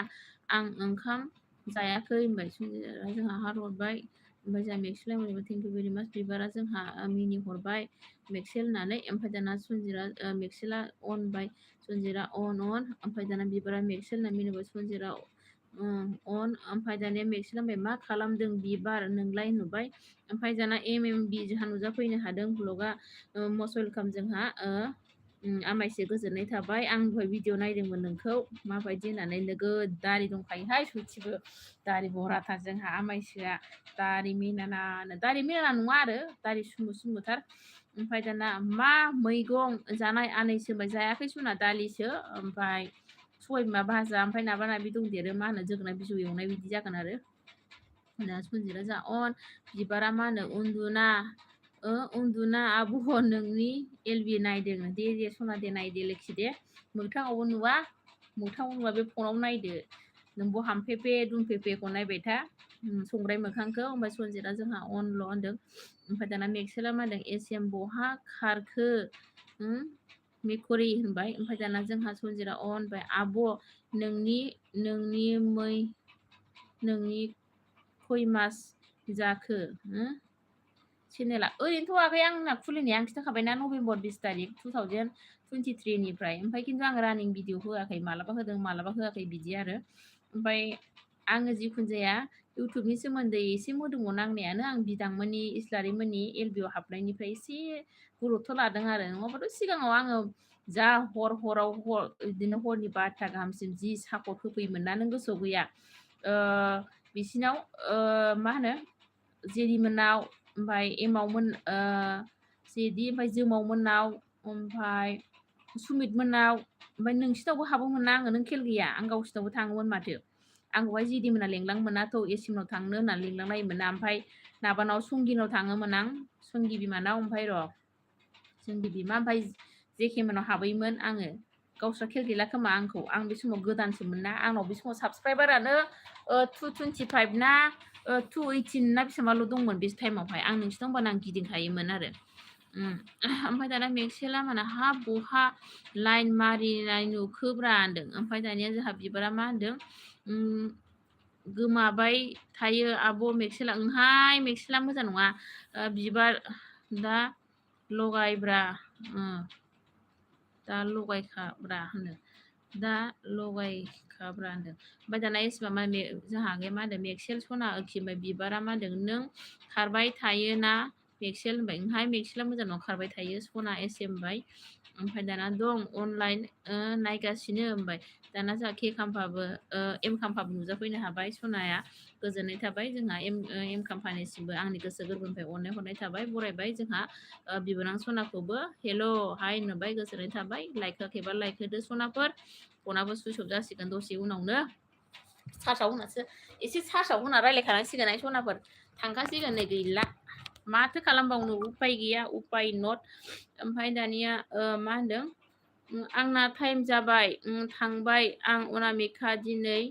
आं ओंखाम जायाखै होनबाय सनजिरा जोंहा हार्ट हरबाय ओमफ्राय जोंहा मेक्सेला होनबाय थेंक इउ भेरि माच बिबारा जोंहा मिनि हरबाय मेक्सेल होननानै ओमफ्राय दाना सनजिरा मेक्सेला अन बाय सनजिरा अन ओमफ्राय दाना बिबारा मेक्सेल होनना मिनिबाय सनजिरा अन ओमफ्राय दानिया मेक्सेल होनबाय मा खालामदों बिबार नोंलाय नुबाय ओमफ्राय दाना MMB जोंहा नुजाफैनो हादों ब्लगा मस्ट वेलकाम जोंहा आमायसे गोजोननाय थाबाय आं दहाय भिडिअ नायदोंमोन नोंखौ माबायदि होननानै नोगोद दारि दंखायोहाय सयथिबो दारि बराथार जोंहा आमायसोआ दारि मिनाना नङा आरो दारि सुमुथार ओमफ्राय दाना मा मैगं जानाय आनैसो होनबाय जायाखै सना दालिसो ओमफ्राय सबायबिमा भाजा ओमफ्राय नाबा नाबि दंदेरो मा होनो जोगोनार बिजौ एवनाय बिदि जागोन आरो दा सनजिरा जा अन बिबारा मा होनो उन्दुना आब' नोंनि LB नायदों दे सना दे नायदे लोखि दे मोगथाङावबो नुवा बे फनाव नायदो नोंबो हामफेफे दुमफेफेखौ नायबाय था संग्राय मोखांखौ ओमफ्राय सनजिरा जोंहा अनल' होनदों ओमफ्राय दाना मेक्सेला मा होनदों SM बहा खारखो मेकरि होनबाय ओमफ्राय दाना जोंहा सनजिरा होनबाय आब' नोंनि खय मास जाखो चेनेला ओरैनोथ' आगै आंना खुलिनाया आं खिन्थाखाबायना नभेम्बर 20 तारिख 2023 निफ्राय ओमफ्राय खिन्थु आं रानिं भिडिअ होआखै मालाबा होदों मालाबा होआखै बिदि आरो ओमफ्राय आङो जिखुनु जाया इउटुबनि सोमोन्दै एसे मोदोमाव नांनायानो आं बिदांमोननि इस्लारिमोननि LBआव हाबनायनिफ्राय एसे गुरुत्थ' लादों आरो नङाबाथ' सिगाङाव आङो जा हराव बिदिनो हरनि 12 गाहामसिम जि सापर्ट होफैयोमोन ना नों गोसोआव गैया बिसिनाव मा होनो जेरिमोननाव ओमफ्राय एमावमोन जेदि ओमफ्राय जोमावमोननाव ओमफ्राय सुमितमोननाव ओमफ्राय नोंसिनावबो हाबोमोन ना आङो नों खेल गैया आं गावसिनावबो थाङोमोन माथो आंखौहाय जिदिमोना लेंलांमोनाथ' एसिमनाव थांनो होननानै लेंलांलायोमोन ना ओमफ्राय माबानाव संगिनाव थाङोमोन आं संगि बिमानाव ओमफ्राय संगि बिमा ओमफ्राय जेकेमोनाव हाबैमोन आङो गावस्रा खेल गैला खोमा आंखौ आं बे समाव गोदानसोमोन ना आंनाव बे समाव साबसक्राइबारानो 225 ना 218 ना बेसेबांल' दंमोन बे टाइमावहाय आं नोंसिनाव होनबानो आं गिदिंखायोमोन आरो ओमफ्राय दाना मेक्सेला माना हा बहा लाइन मारिनाय नुखोब्रा होनदों ओमफ्राय दानिया जोंहा बिबारा मा होनदों गोमाबाय थायो आब' मेक्सेला ओंहाय मेक्सेला मोजां नङा बिबार दा लगायब्रा होनदों ओमफ्राय दाना एसेबा मा जोंहा मा होनदों मेक्सेल सना ओमफ्राय बिबारा मा होनदों नों खारबाय थायो ना मेक्सेल होनबाय ओंहाय मेक्सेला मोजां नङा खारबाय थायो सना SM होनबाय ओमफ्राय दाना दं अनलाइन नायगासिनो होनबाय दाना जोंहा एम खाम्फाबो नुजाफैनो हाबाय सनाया गोजोननाय थाबाय जोंहा एम खाम्फानिसिमबो आंनि गोसो गोरबोनिफ्राय अननाय हरनाय थाबाय बरायबाय जोंहा बिबोनां सनाखौबो हेल' हाय होनबाय गोजोननाय थाबाय लाइक होआखैबा लाइक होदो सनाफोर फनाबो सुइस अफ जासिगोन दसे उनावनो चार्जआव होनासो एसे चार्जआव होना रायलायखानांसिगोन सनाफोर थांखासिगोन नै गैला माथो खालामबावनो उपाय गैया उपाय नट ओमफ्राय दानिया मा होनदों आंना टाइम जाबाय थांबाय आं अनामिका दिनै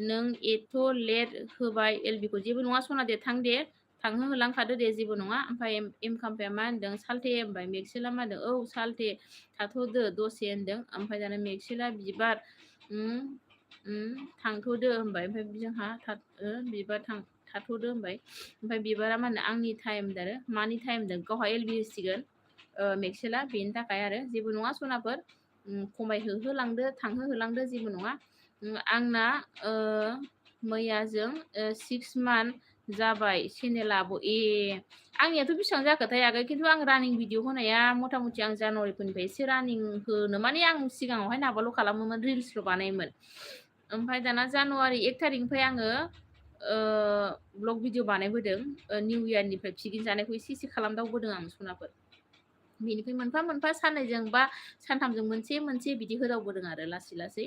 नों एथ' लेट होबाय एलबिखौ जेबो नङा सना दे थां दे थांहो होलांखादो दे जेबो नङा ओमफ्राय एम खाम्फाया मा होनदों सालथे होनबाय मेक्सेला मा होनदों औ सालथे थाथ'दो दसे होनदों ओमफ्राय दाना मेक्सेला बिबार थांथ'दो होनबाय ओमफ्राय जोंहा बिबार थाथ'दो होनबाय ओमफ्राय बिबारा मा होनो आंनि टाइम आरो मानि टाइम होनदों गावहा एलबि होसिगोन मेक्सेला बेनि थाखाय आरो जेबो नङा सनाफोर खमायहोलांदो थांहोलांदो जेबो नङा आंना मैयाजों 6 मान्थ जाबाय चेनेलाबो आंनियाथ' बेसेबां जाखोथाय आगै खिन्थु आं रानिं भिडिअ होनाया मथा मथि आं जानुवारिफोरनिफ्राय एसे रानिं होनो माने आं सिगाङावहाय माबाल' खालामोमोन रिल्सल' बानायोमोन ओमफ्राय दाना जानुवारि 1 थारिखनिफ्राय आङो ब्लग भिडिअ बानायबोदों निउ इयारनिफ्राय पिकनिक जानायखौ एसे खालामदावबोदों आं सनाफोर बेनिफ्राय मोनफा मोनफा साननैजों बा सानथामजों मोनसे बिदि होदावबोदों आरो लासै लासै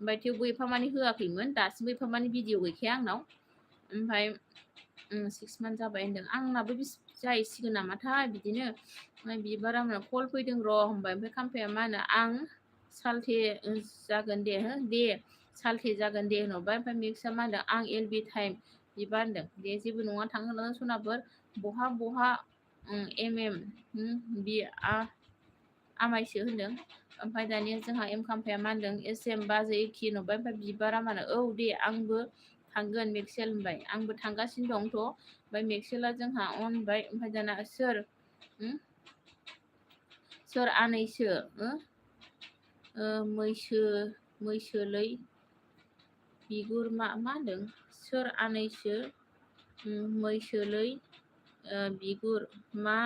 ओमफ्राय थेवबो एफा मानि होआखैमोन दासिमबो एफा मानि भिडिअ गैखाया आंनाव ओमफ्राय 6 मान्थ जाबाय होनदों आंनाबो जाहैसिगोन नामाथाय बिदिनो ओमफ्राय बिबारा आंनाव कल फैदों र' होनबाय ओमफ्राय खाम्फाया मा होनो आं सालथे जागोन दे सालथे जागोन दे होनहरबाय ओमफ्राय मिक्सआ मा होनदों आं एलबि टाइम बिबार होनदों दे जेबो नङा थांहोलांदों सनाफोर बहा बि आमायसो होनदों ओमफ्राय दानिया जोंहा एम खाम्फाया मा होनदों एम बाजै एखि होनहरबाय ओमफ्राय बिबारा मा होनो औ दे आंबो थांगोन मेक्सेल होनबाय आंबो थांगासिनो दंथ' ओमफ्राय मेक्सेला जोंहा अन होनबाय ओमफ्राय दाना सोर आनैसो मैसोलै बिगुर मा होनदों सोर आनैसो मैसोलै बिगुर मा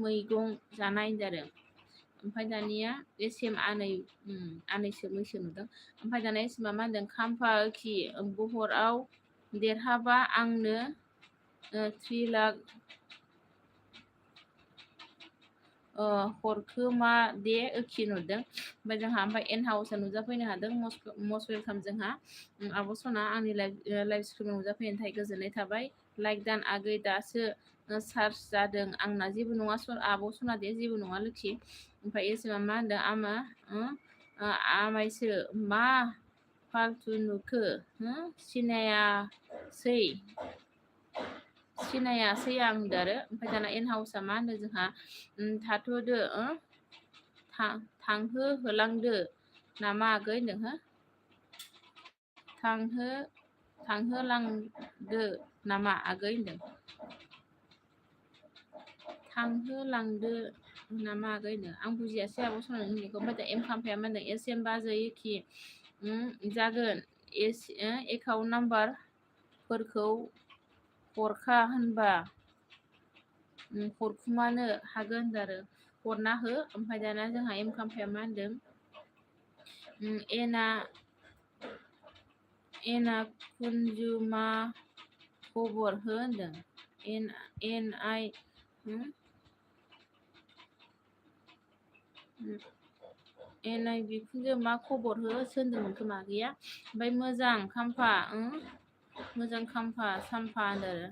मैगं जानाय होनदों आरो ओमफ्राय दानिया एम आनैसो मैसो नुदों ओमफ्राय दाना एसमा मा होनदों खाम्फा खि बहराव देरहाबा आंनो 3 लाख हरखोमा दे ओखि नुदों ओमफ्राय जोंहा ओमफ्राय एन हाउसआ नुजाफैनो हादों मस्ट वेलकाम जोंहा आब' सना आंनि लाइभ स्ट्रिम नुजाफैनो थाखाय गोजोननाय थाबाय लाइक दान आगै दासो सार्च जादों आंना जेबो नङा आब' सना दे जेबो नङा लोखि ओमफ्राय एसेमा मा होनदों आमायसो मा फाल्थु नुखो सिनायासै आं होनदों आरो ओमफ्राय दाना एन हाउसआ मा होनदों जोंहा थाथ'दो थांहो होलांदो नामा आगै होनदों हो थांहोलांदो नामा आगै होनदों थांहोलांदो नामा आगै होनदों आं बुजियासै आब' सना होननायखौ ओमफ्राय दा एम खाम्फाया मा होनदों एम बाजै खि जागोन एकाउन्ट नाम्बारफोरखौ हरखा होनबा हरखुमानो हागोन होनदों आरो हरना हो ओमफ्राय दाना जोंहा एम खाम्फाया मा होनदों एना कुन्जु मा खबर हो होनदों एनआइ बिखुनजो मा खबर हो होनदोंमोन खोमा गैया ओमफ्राय मोजां खाम्फा साम्फा होनदों आरो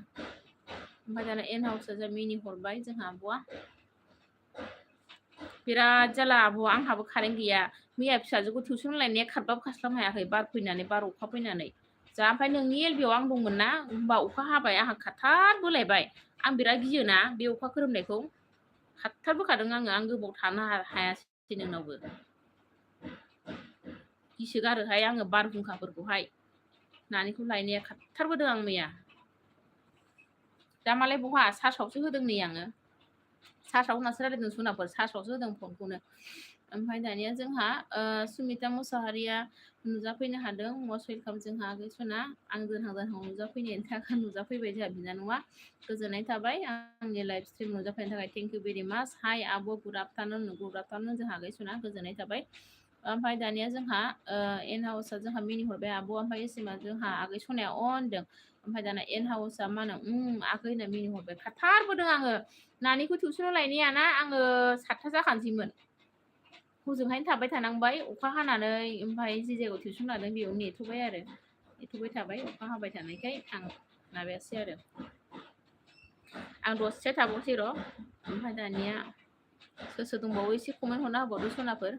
ओमफ्राय दाना एन हाउसआ जा मिनि हरबाय जोंहा आब'आ बिराद जाला आब' आंहाबो कारेन्ट गैया मैया फिसाजोखौ टिउसन लायनाया खारबाबो खास्लाबनो हायाखै बार अखा फैनानै जा ओमफ्राय नोंनि एलबियाव आं दंमोन ना होमबा अखा हाबाय आंहा खाथार बोलायबाय आं बिराद गियोना बे अखा खोरोमनायखौ खाथार बोखादों आं गोबाव थानो हायासै नोंनावबो गिसोगारोहाय आङो बारहुंखाफोरखौहाय नानिखौ लायनाया खाथारबोदों आं मैया दामालाय बहा चार्जआवसो होदों नै आङो चार्जआव होनासो रायलायदों सनाफोर चार्जआवसो होदों फनखौनो ओमफ्राय दानिया जोंहा सुमिता मुसाहारिया नुजाफैनो हादों मस्ट वेलकाम जोंहा आगै सना आं दोनहां नुजाफैनायनि थाखाय नुजाफैबाय जोंहा बिनानावा गोजोननाय थाबाय आंनि लाइभ स्ट्रिम नुजाफैनायनि थाखाय थेंक इउ भेरि माच हाय आब' गुड आफ्टारनुन जोंहा आगै सना गोजोननाय थाबाय ओमफ्राय दानिया जोंहा एन हाउसआ जोंहा मिनि हरबाय आब' ओमफ्राय एसेमा जोंहा आगै सनाया होनदों ओमफ्राय दाना एन हाउसआ मा होनो आगै होनना मिनि हरबाय खाथारबोदों आङो नानिखौ टिउसनाव लायनायाना आङो 7था जाखानोसैमोन हजोंहायनो थाबाय थानांबाय अखा हानानै ओमफ्राय जे जायगायाव टिउसन लादों बेयाव नेथ'बाय आरो एथ'बाय थाबाय अखा हाबाय थानायखाय आं माबायासै आरो आं दसे थाबावसै र' ओमफ्राय दानिया सोर दंबावो एसे कमेन्ट हरना होबावदो सनाफोर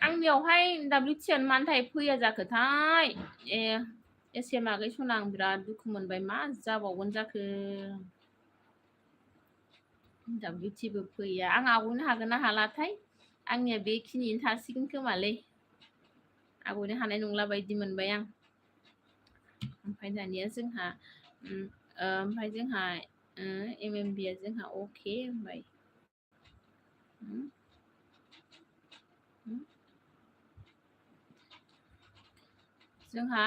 आंनियावहाय WTN मानि थाखाय फैया जाखोथाय एसे मागै सना आं बिराद दुखु मोनबाय मा जाबावगोन जाखो WTबो फैया आं आवगायनो हागोन ना हालाथाय आंनिया बेखिनियैनो थासिगोन खोमालै आवगायनो हानाय नंला बायदि मोनबाय आं ओमफ्राय दानिया जोंहा MMBआ जोंहा अके होनबाय जोंहा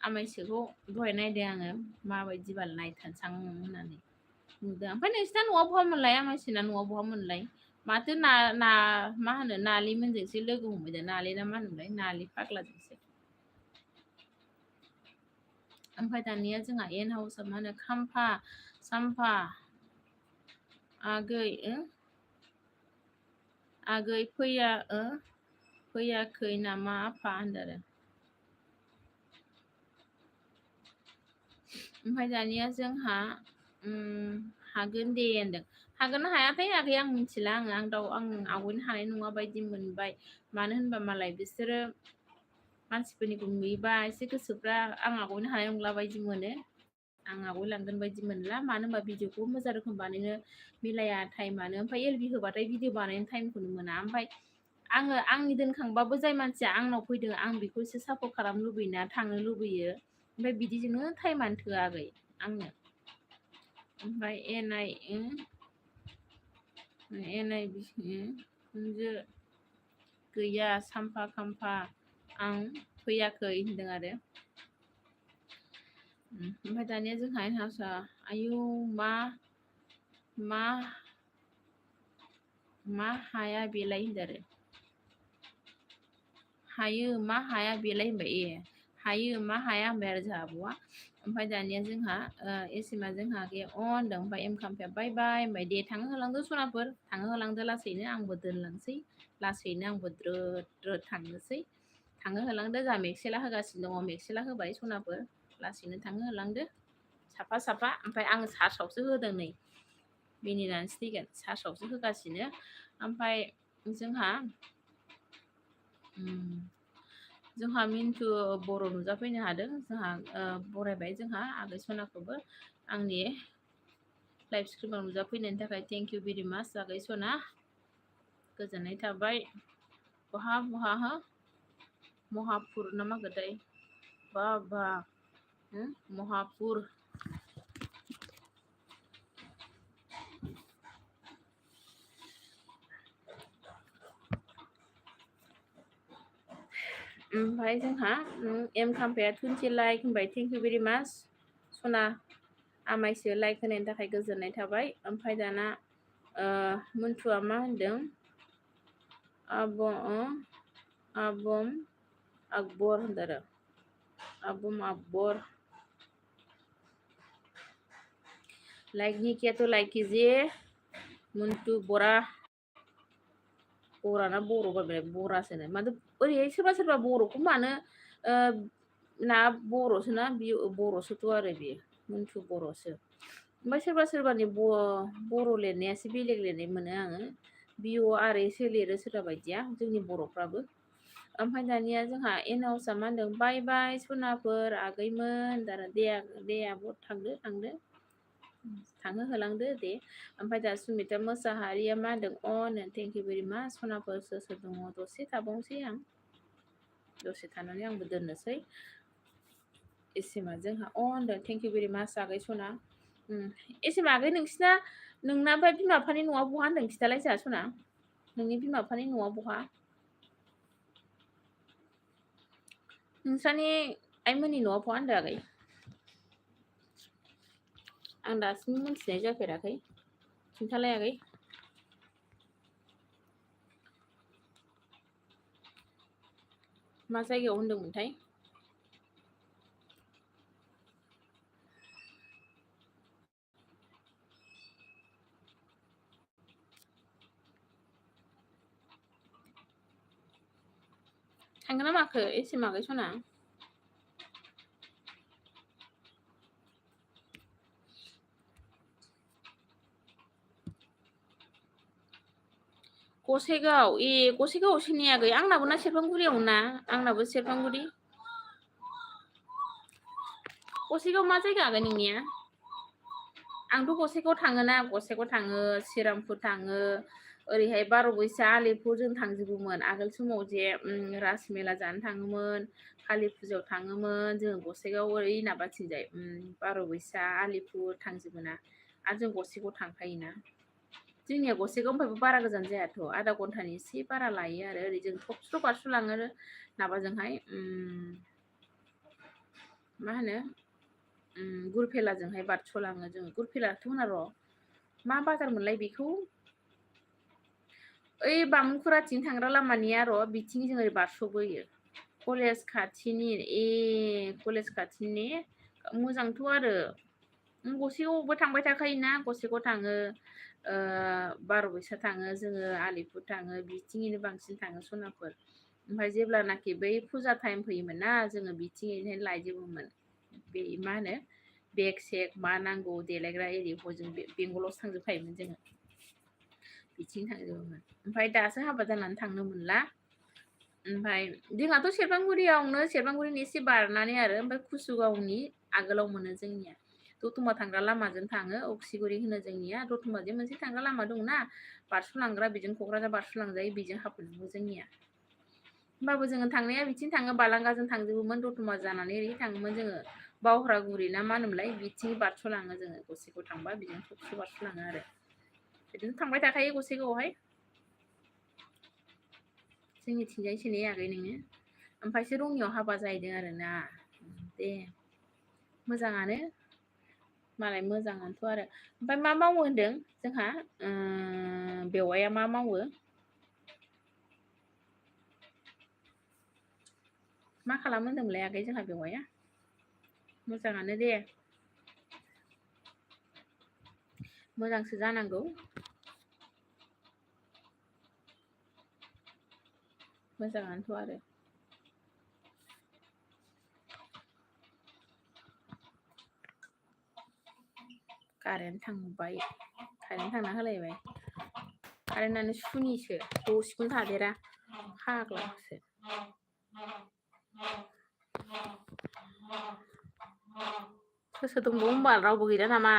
आमाइसोखौ दहाय नायदों आङो माबायदि बाल नायथानसां होननानै नुदों ओमफ्राय नोंसिना न'आव बहा मोनलाय आमाइसोना न'आव बहा मोनलाय माथो मा होनो नालिमोनजोंसो लोगो हमहैदों नालि ना मा होनोमोनलाय नालि फाग्लाजोंसो ओमफ्राय दानिया जोंहा एन हाउसआ मा होनो खाम्फा साम्फा आगै फैयाखै नामा आफा होनदों आरो ओमफ्राय दानिया जोंहा हागोन दे होनदों हागोन ना हायाथाय आगै आं मिथिला आं आवगायनो हानाय नङा बायदि मोनबाय मानो होनबा मालाय बिसोरो मानसिफोरनिखौ नुयोबा एसे गोसोफ्रा आं आवगायनो हानाय नंला बायदि मोनो आं आवगायलांगोन बायदि मोनला मानो होनबा भिडिअखौ मोजां रोखोम बानायनो मिलाया टाइमानो ओमफ्राय एलबि होबाथाय भिडिअ बानायनो टाइमखौनो मोना ओमफ्राय आंनि दोनखांबाबो जाय मानसिया आंनाव फैदों आं बेखौ एसे सापर्ट खालामनो लुबैना थांनो लुबैयो ओमफ्राय बिदिजोंनो टाइमानो थोआ आगै आंनो ओमफ्राय एनाय बिखुनजो गैया साम्फा खाम्फा आं फैयाखै होनदों आरो ओमफ्राय दानिया जोंहा हारसा आयौ मा हाया बेलाय होनदों आरो हायो मा हाया बेलाय होनबाय हायो मा हाया होनबाय आरो जोंहा आब'आ ओमफ्राय दानिया जोंहा एसेमा जोंहा गैया होनदों ओमफ्राय एम खाम्फाया बाय बाय होनबाय दे थांहो होलांदो सनाफोर थांहो होलांदो लासैनो आंबो दोनलांसै लासैनो आंबो द्रोद थांनोसै थांहो होलांदो जोंहा मेक्सेला होगासिनो दङ मेक्सेला होबाय सनाफोर लासैनो थांहो होलांदो साफा ओमफ्राय आङो चार्जआवसो होदों नै मिनिनानैसो थैगोन चार्जआवसो होगासिनो ओमफ्राय जोंहा मिन्थु बर' नुजाफैनो हादों जोंहा बरायबाय जोंहा आगै सनाखौबो आंनि लाइभ स्ट्रिमाव नुजाफैनायनि थाखाय थेंक इउ भेरि माच आगै सना गोजोननाय थाबाय बहा हो महापुर ना मा गोदाय बा महापुर ओमफ्राय जोंहा एम खाम्फाया 20 लाइक होनबाय थेंक इउ भेरि माच सना आमाइसो लाइक होनायनि थाखाय गोजोननाय थाबाय ओमफ्राय दाना मोन्थुआ मा होनदों आबम आकबर होनदों आरो आबम अकबर लाइक नहीं किया तो लाइक कीजिए मुन्टु बराना बर' बाय बरासोनो माथो ओरैहाय सोरबा बर'खौ मानो ना बर'सोना बियो बर'सोथ' आरो बियो मुन्टु बर'सो ओमफ्राय सोरबानि बर' लिरनायासो बेलेग लिरनाय मोनो आङो बिअ आर एसो लिरो सोरबा बायदिया जोंनि बर'फ्राबो ओमफ्राय दानिया जोंहा एन हाउसआ मा होनदों बाय बाय सनाफोर आगैमोन दे आब' थांहो होलांदो दे ओमफ्राय दा सुमिता मोसाहारिया मा होनदों थेंक इउ भेरि माच सनाफोर सोर दङ दसे थाबावनोसै आं दसे थानानै आंबो दोननोसै एसेमा जोंहा होनदों थेंक इउ भेरि माच आगै सना एसेमा आगै नोंना ओमफ्राय बिमा बिफानि न'आ बहा होनदों खिथालाय जोंहा सना नोंनि बिमा बिफानि न'आ बहा नोंस्रानि आइमोननि न'आ बहा होनदों आगै आं दासिम मोनथिनाय जाफेराखै खिन्थालाय आगै मा जायगायाव होनदोंमोनथाय माखो एसे माखै सना गसाइगाव गसाइगावआव सिनायाखै आंनाबो ना सेरफांगुरियाव ना आंनाबो सेरफांगुरि गसाइगाव मा जायगा आगै नोंनिया आंथ' गसाइगाव थाङोना गसाइगाव थाङो श्रीरामपुर थाङो ओरैहाय 12 बैसा आलिपुर जों थांजोबोमोन आगोल समाव जे रास मेला जानो थाङोमोन कालि फुजायाव थाङोमोन जों गसाइगाव ओरै नाबाथिंजाय 12 बैसा आलिपुर थांजोबोना आरो जों गसाइगाव थांखायोना जोंनिया गसाइगावनिफ्रायबो बारा गोजान जायाथ' आधा घन्टानि एसे बारा लायो आरो ओरै जों थब स्र' बारस'लाङो माबाजोंहाय मा होनो गुरफेलाजोंहाय बारस'लाङो जोङो गुरफेलाथ' होना र' मा बाजार मोनलाय बेखौ ओइ बामुखुराथिं थांग्रा लामानिया र' बिथिं जों ओरै बारस'बोयो कलेज खाथिनि कलेज खाथिनि मोजांथ' आरो गसाइगावआवबो थांबाय थाखायोना गसाइगाव थाङो 12 बैसा थाङो जोङो आलिपुर थाङो बिथिंयैनो बांसिन थाङो सनाफोर ओमफ्राय जेब्लानाखि बै फुजा टाइम फैयोमोन ना जोङो बिथिंयैनो लायजोबोमोन बे मा होनो बेग सेग मा नांगौ देलायग्रा एरि हजों बेंगलावसो थांजोबखायोमोन जोङो बिथिं थांजोबोमोन ओमफ्राय दासो हाबा जानानै थांनो मोनला ओमफ्राय जोंहाथ' सेरफांगुरिनि एसे बारनानै आरो ओमफ्राय कुसुगावनि आगोलाव मोनो जोंनिया दतमा थांग्रा लामाजों थाङो अक्सिगुरि होनो जोंनिया दतमाजों मोनसे थांग्रा लामा दंना बारस'लांग्रा बेजों क'क्राझार बारस'लांजायो बेजों हाबलाङो जोंनिया होमबाबो जोङो थांनाया बिथिं थाङो बालांगाजों थांजोबोमोन दतमा जानानै ओरै थाङोमोन जोङो बावहारागुरि ना मा होनोमोनलाय बिथिं बारस'लाङो जोङो गसाइगाव थांबा बिजों थबस्र' बारस'लाङो आरो बिदिनो थांबाय थाखायो गसाइगावआवहाय जोंनिथिंजायसो ने आगै नोङो ओमफ्रायसो रङियाव हाबा जाहैदों आरोना दे मोजाङानो मालाय मोजाङानोथ' आरो ओमफ्राय मा मावो होनदों जोंहा बेवाइया मा मावो मा खालामो होनदोंमोनलाय आगै जोंहा बेवाइया मोजाङानो दे मोजांसो जानांगौ मोजाङानोथ' आरो कारेन्ट थांबाय कारेन्ट थांना होलायबाय कारेन्टआनो सुनिसो दसेखौनो थादेरा फाग्लासो सोर दंबावो होनबा रावबो गैला नामा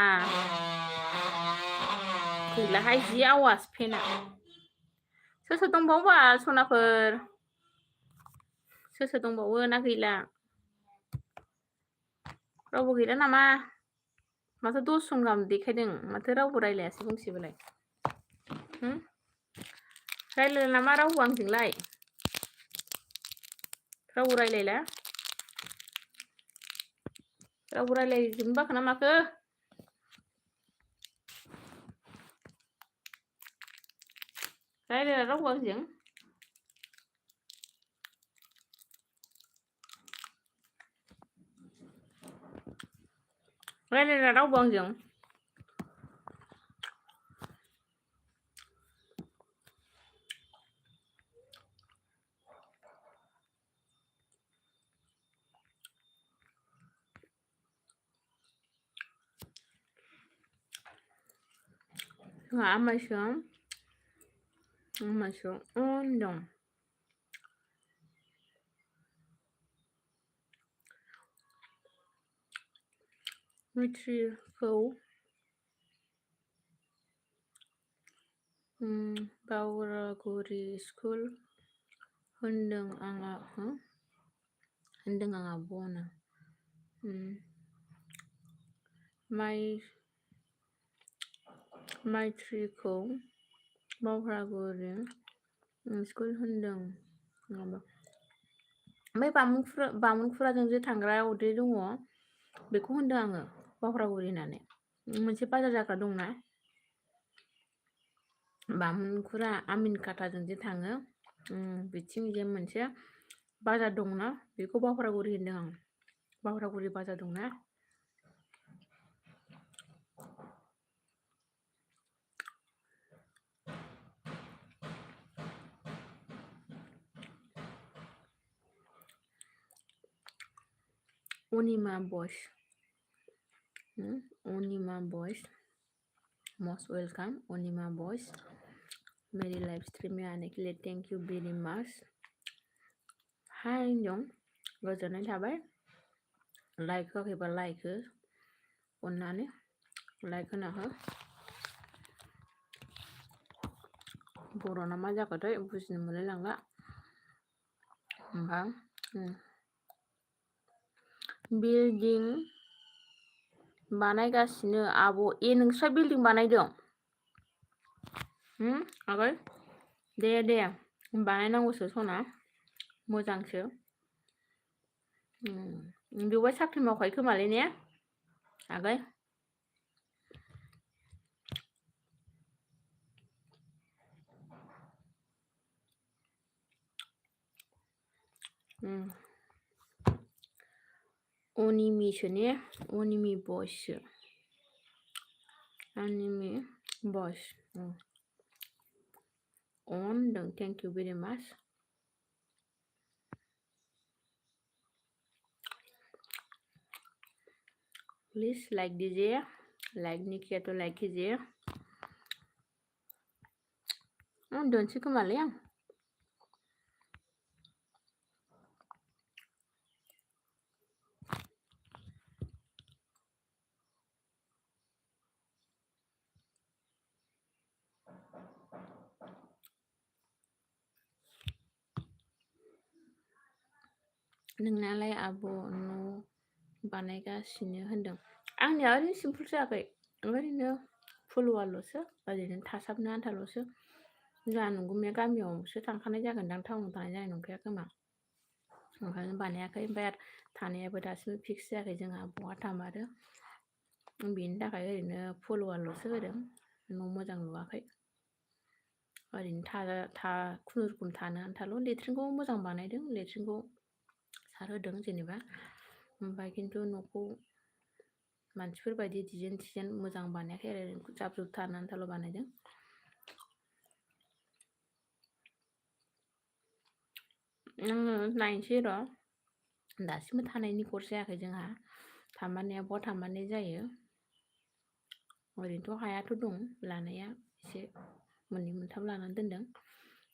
गैलाहाय जि आवाज फेना सोर दंबावोबा सनाफोर सोर दंबावो ना गैला रावबो गैला नामा माथो 10 जन गाहाम देखायदों माथो रावबो रायलायासै बुंसेबोलाय रायलायला नामा रावबो आंजोंलाय रावबो रायलायला रावबो रायलायजोबनो बाखो ना माखो रायलायला रावबो आंजों रायलायला रावबो आंजों जोंहा आमाइसोआव दं मेट्रिकखौ बावरागुरि स्कुल होनदों आंहा आब'नो माइट्रिकखौ बावरागुरि स्कुल होनदों ओमफ्राय बामुनखुराजों जे थांग्रा अदे दङ बेखौ होनदों आङो बावरागुरि होननानै मोनसे बाजार जाग्रा दंना बामुनखुरा आमिन खाथाजों जे थाङो बिथिं जे मोनसे बाजार दंना बेखौ बावरागुरि होनदों आं बावरागुरि बाजार दंना Onima boys. Onima boys. Most welcome, Onima boys. Mary live stream Anakile, thank you very much. Hai dong, गोजोननाय थाबाय. लाइक होआखैबा लाइक हो, अननानै लाइक होना हो. बर'ना मा जाखोथाय बुजिनो मोनलाय लांला. ओमफ्राय बिल्डिं बानायगासिनो आब'. नोंस्रा बिल्डिं बानायदों? आगै दे बानायनांगौसो सना, मोजांसो. बेवहाय साख्रि मावखायो खोमालै ने आगै? अनिमिसो ने, अनिमि बयससो. अनिमि बयस. होनदों, थेंक इउ भेरि माच. प्लीज लाइक दीजिए, लाइक नहीं किया तो लाइक कीजिए. दोनसै खोमालै आं. नोंनालाय आब' न' बानायगासिनो होनदों. आंनिया ओरैनो सिम्पोल जायाखै, ओरैनो फुलवाल'सो, ओरैनो थासाबनो आन्थाल'सो. जोंहा नंगौमाया गामियावसो थांखानाय जागोनदां, टाउनाव थानाय जानाय नंखाया खोमा. ओंखायनो बानायाखै. ओमफ्राय आरो थानायाबो दासिमबो फिक्स जायाखै जोंहा, बहा थामारो. बेनि थाखाय ओरैनो फुलवाल'सो होदों, न' मोजां लुवाखै. ओरैनो खुनुरुखुम थानो आन्थाल'. लेट्रिनखौ मोजां बानायदों, लेट्रिनखौ सारहोदों जेनेबा. ओमफ्राय खिन्थु न'खौ मानसिफोरबायदि डिजाइन मोजां बानायाखै आरो, जाब जुब थानो आन्थाल' बानायदों. नायनोसै र', दासिमबो थानायनि कर्स जायाखै जोंहा. थामारनाया बहा थामारनाय जायो. ओरैनोथ' हायाथ' दं लानाया, एसे मोननै मोनथाम लानानै दोनदों.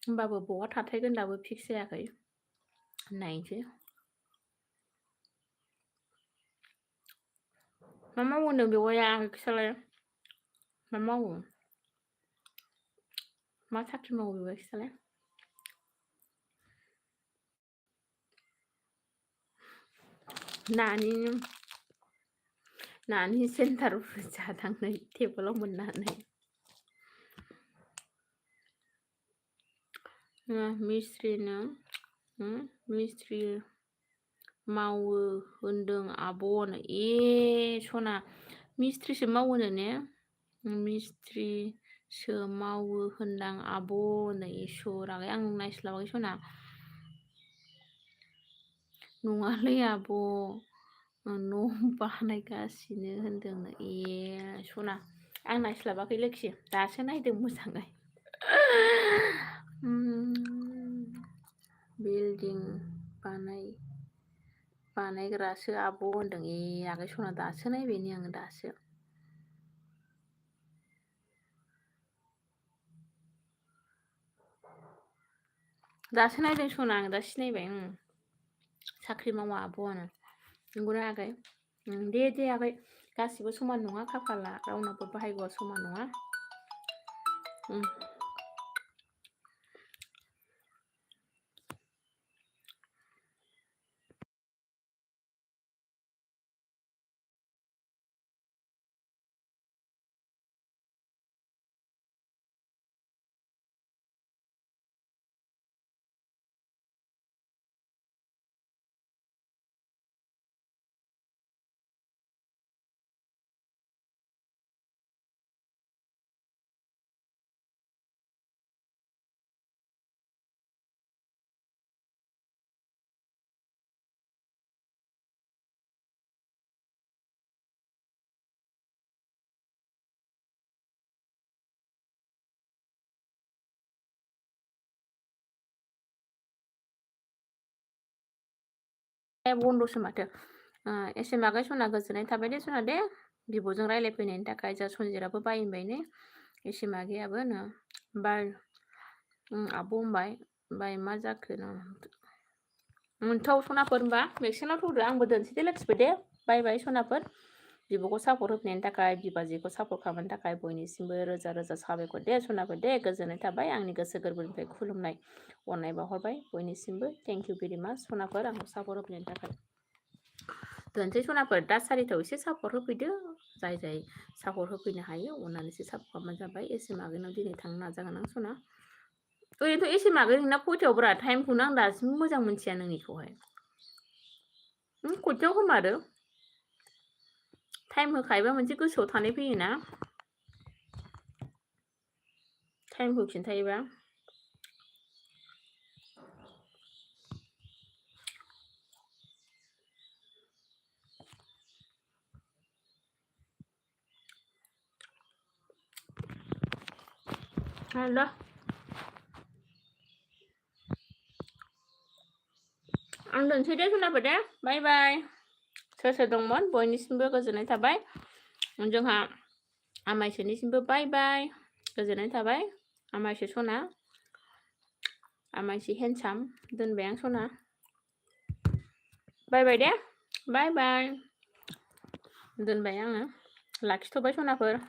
होमबाबो बहा थाथायगोन दाबो फिक्स जायाखै. नायनोसै. मा मावो होनदों बेवाइया खिथालाय? मा मावो? मा साख्रि मावो बेवाइ खिथालाय? नानि सेन्टार जादांनै टेबोलाव मोननानै. मिस्ट्रि मावो होनदों आब'नो. सना मिस्ट्रिसो मावोनो ने? मिस्ट्रिसो मावो होनदां आब'नो. इसरागै आं नायस्लाबाखै सना. नङालै आब', न' बानायगासिनो होनदोंनो. सना आं नायस्लाबाखै लोखि, दासो नायदों मोजाङै. बिल्डिं बानायग्रासो आब' होनदों. आगै सना दासो नायबाय नै आङो, दासो. दासो नायदों सना, आं दा सिनायबाय. साख्रि मावा आब'आनो. नंगौना आगै? दे आगै, गासिबो समान नङा खाफाला, रावनाबो बाहायग'आ समान नङा. बन्द'सो माथो. एसे मागै सना गोजोननाय थाबाय दे सना दे बिब'जों रायलायफैनायनि थाखाय जा सनजिराबो बायबाय ने एसे मागैयाबो नो बाय आब' होनबाय बाय मा जाखो नो थौ सनाफोर होनबा भेक्सिनाव थौदो आंबो दोनसै दे लाखिबाय दे बाय बाय सनाफोर बिब'खौ सापर्ट होफैनायनि थाखाय बिबाजैखौ सापर्ट खालामनो थाखाय बयनिसिमबो रोजा रोजा साबायखर दे सनाफोर दे गोजोननाय थाबाय आंनि गोसो गोरबोनिफ्राय खुलुमनाय अननाय बावहरबाय बयनिसिमबो थेंक इउ भेरि माच सनाफोर आंखौ सापर्ट होफैनायनि थाखाय दोनसै सनाफोर दा सारिथायाव एसे सापर्ट होफैदो जाय जाय सापर्ट होफैनो हायो अननानै एसे सापर्ट खालामबानो जाबाय एसे मागैनाव दिनै थांनो नाजागोन आं सना ओरैनोथ' एसे मागै नोंना खयथायावब्रा टाइमखौनो आं दासिम मोजां मोनथिया नोंनिखौहाय खयथायाव खोमारो टाइम होखायोबा मोनसे गोसोआव थानाय फैयोना टाइमखौ खिन्थायोबा हेल' आं दोनसै दे सनाफोर दे बाय बाय सोर सोर दंमोन बयनिसिमबो गोजोननाय थाबाय जोंहा आमाइसोनिसिमबो बाय बाय गोजोननाय थाबाय आमाइसो सना आमाइसो हेन्डसाम दोनबाय आं सना बाय बाय दे बाय बाय दोनबाय आङो लाखिथ'बाय सनाफोर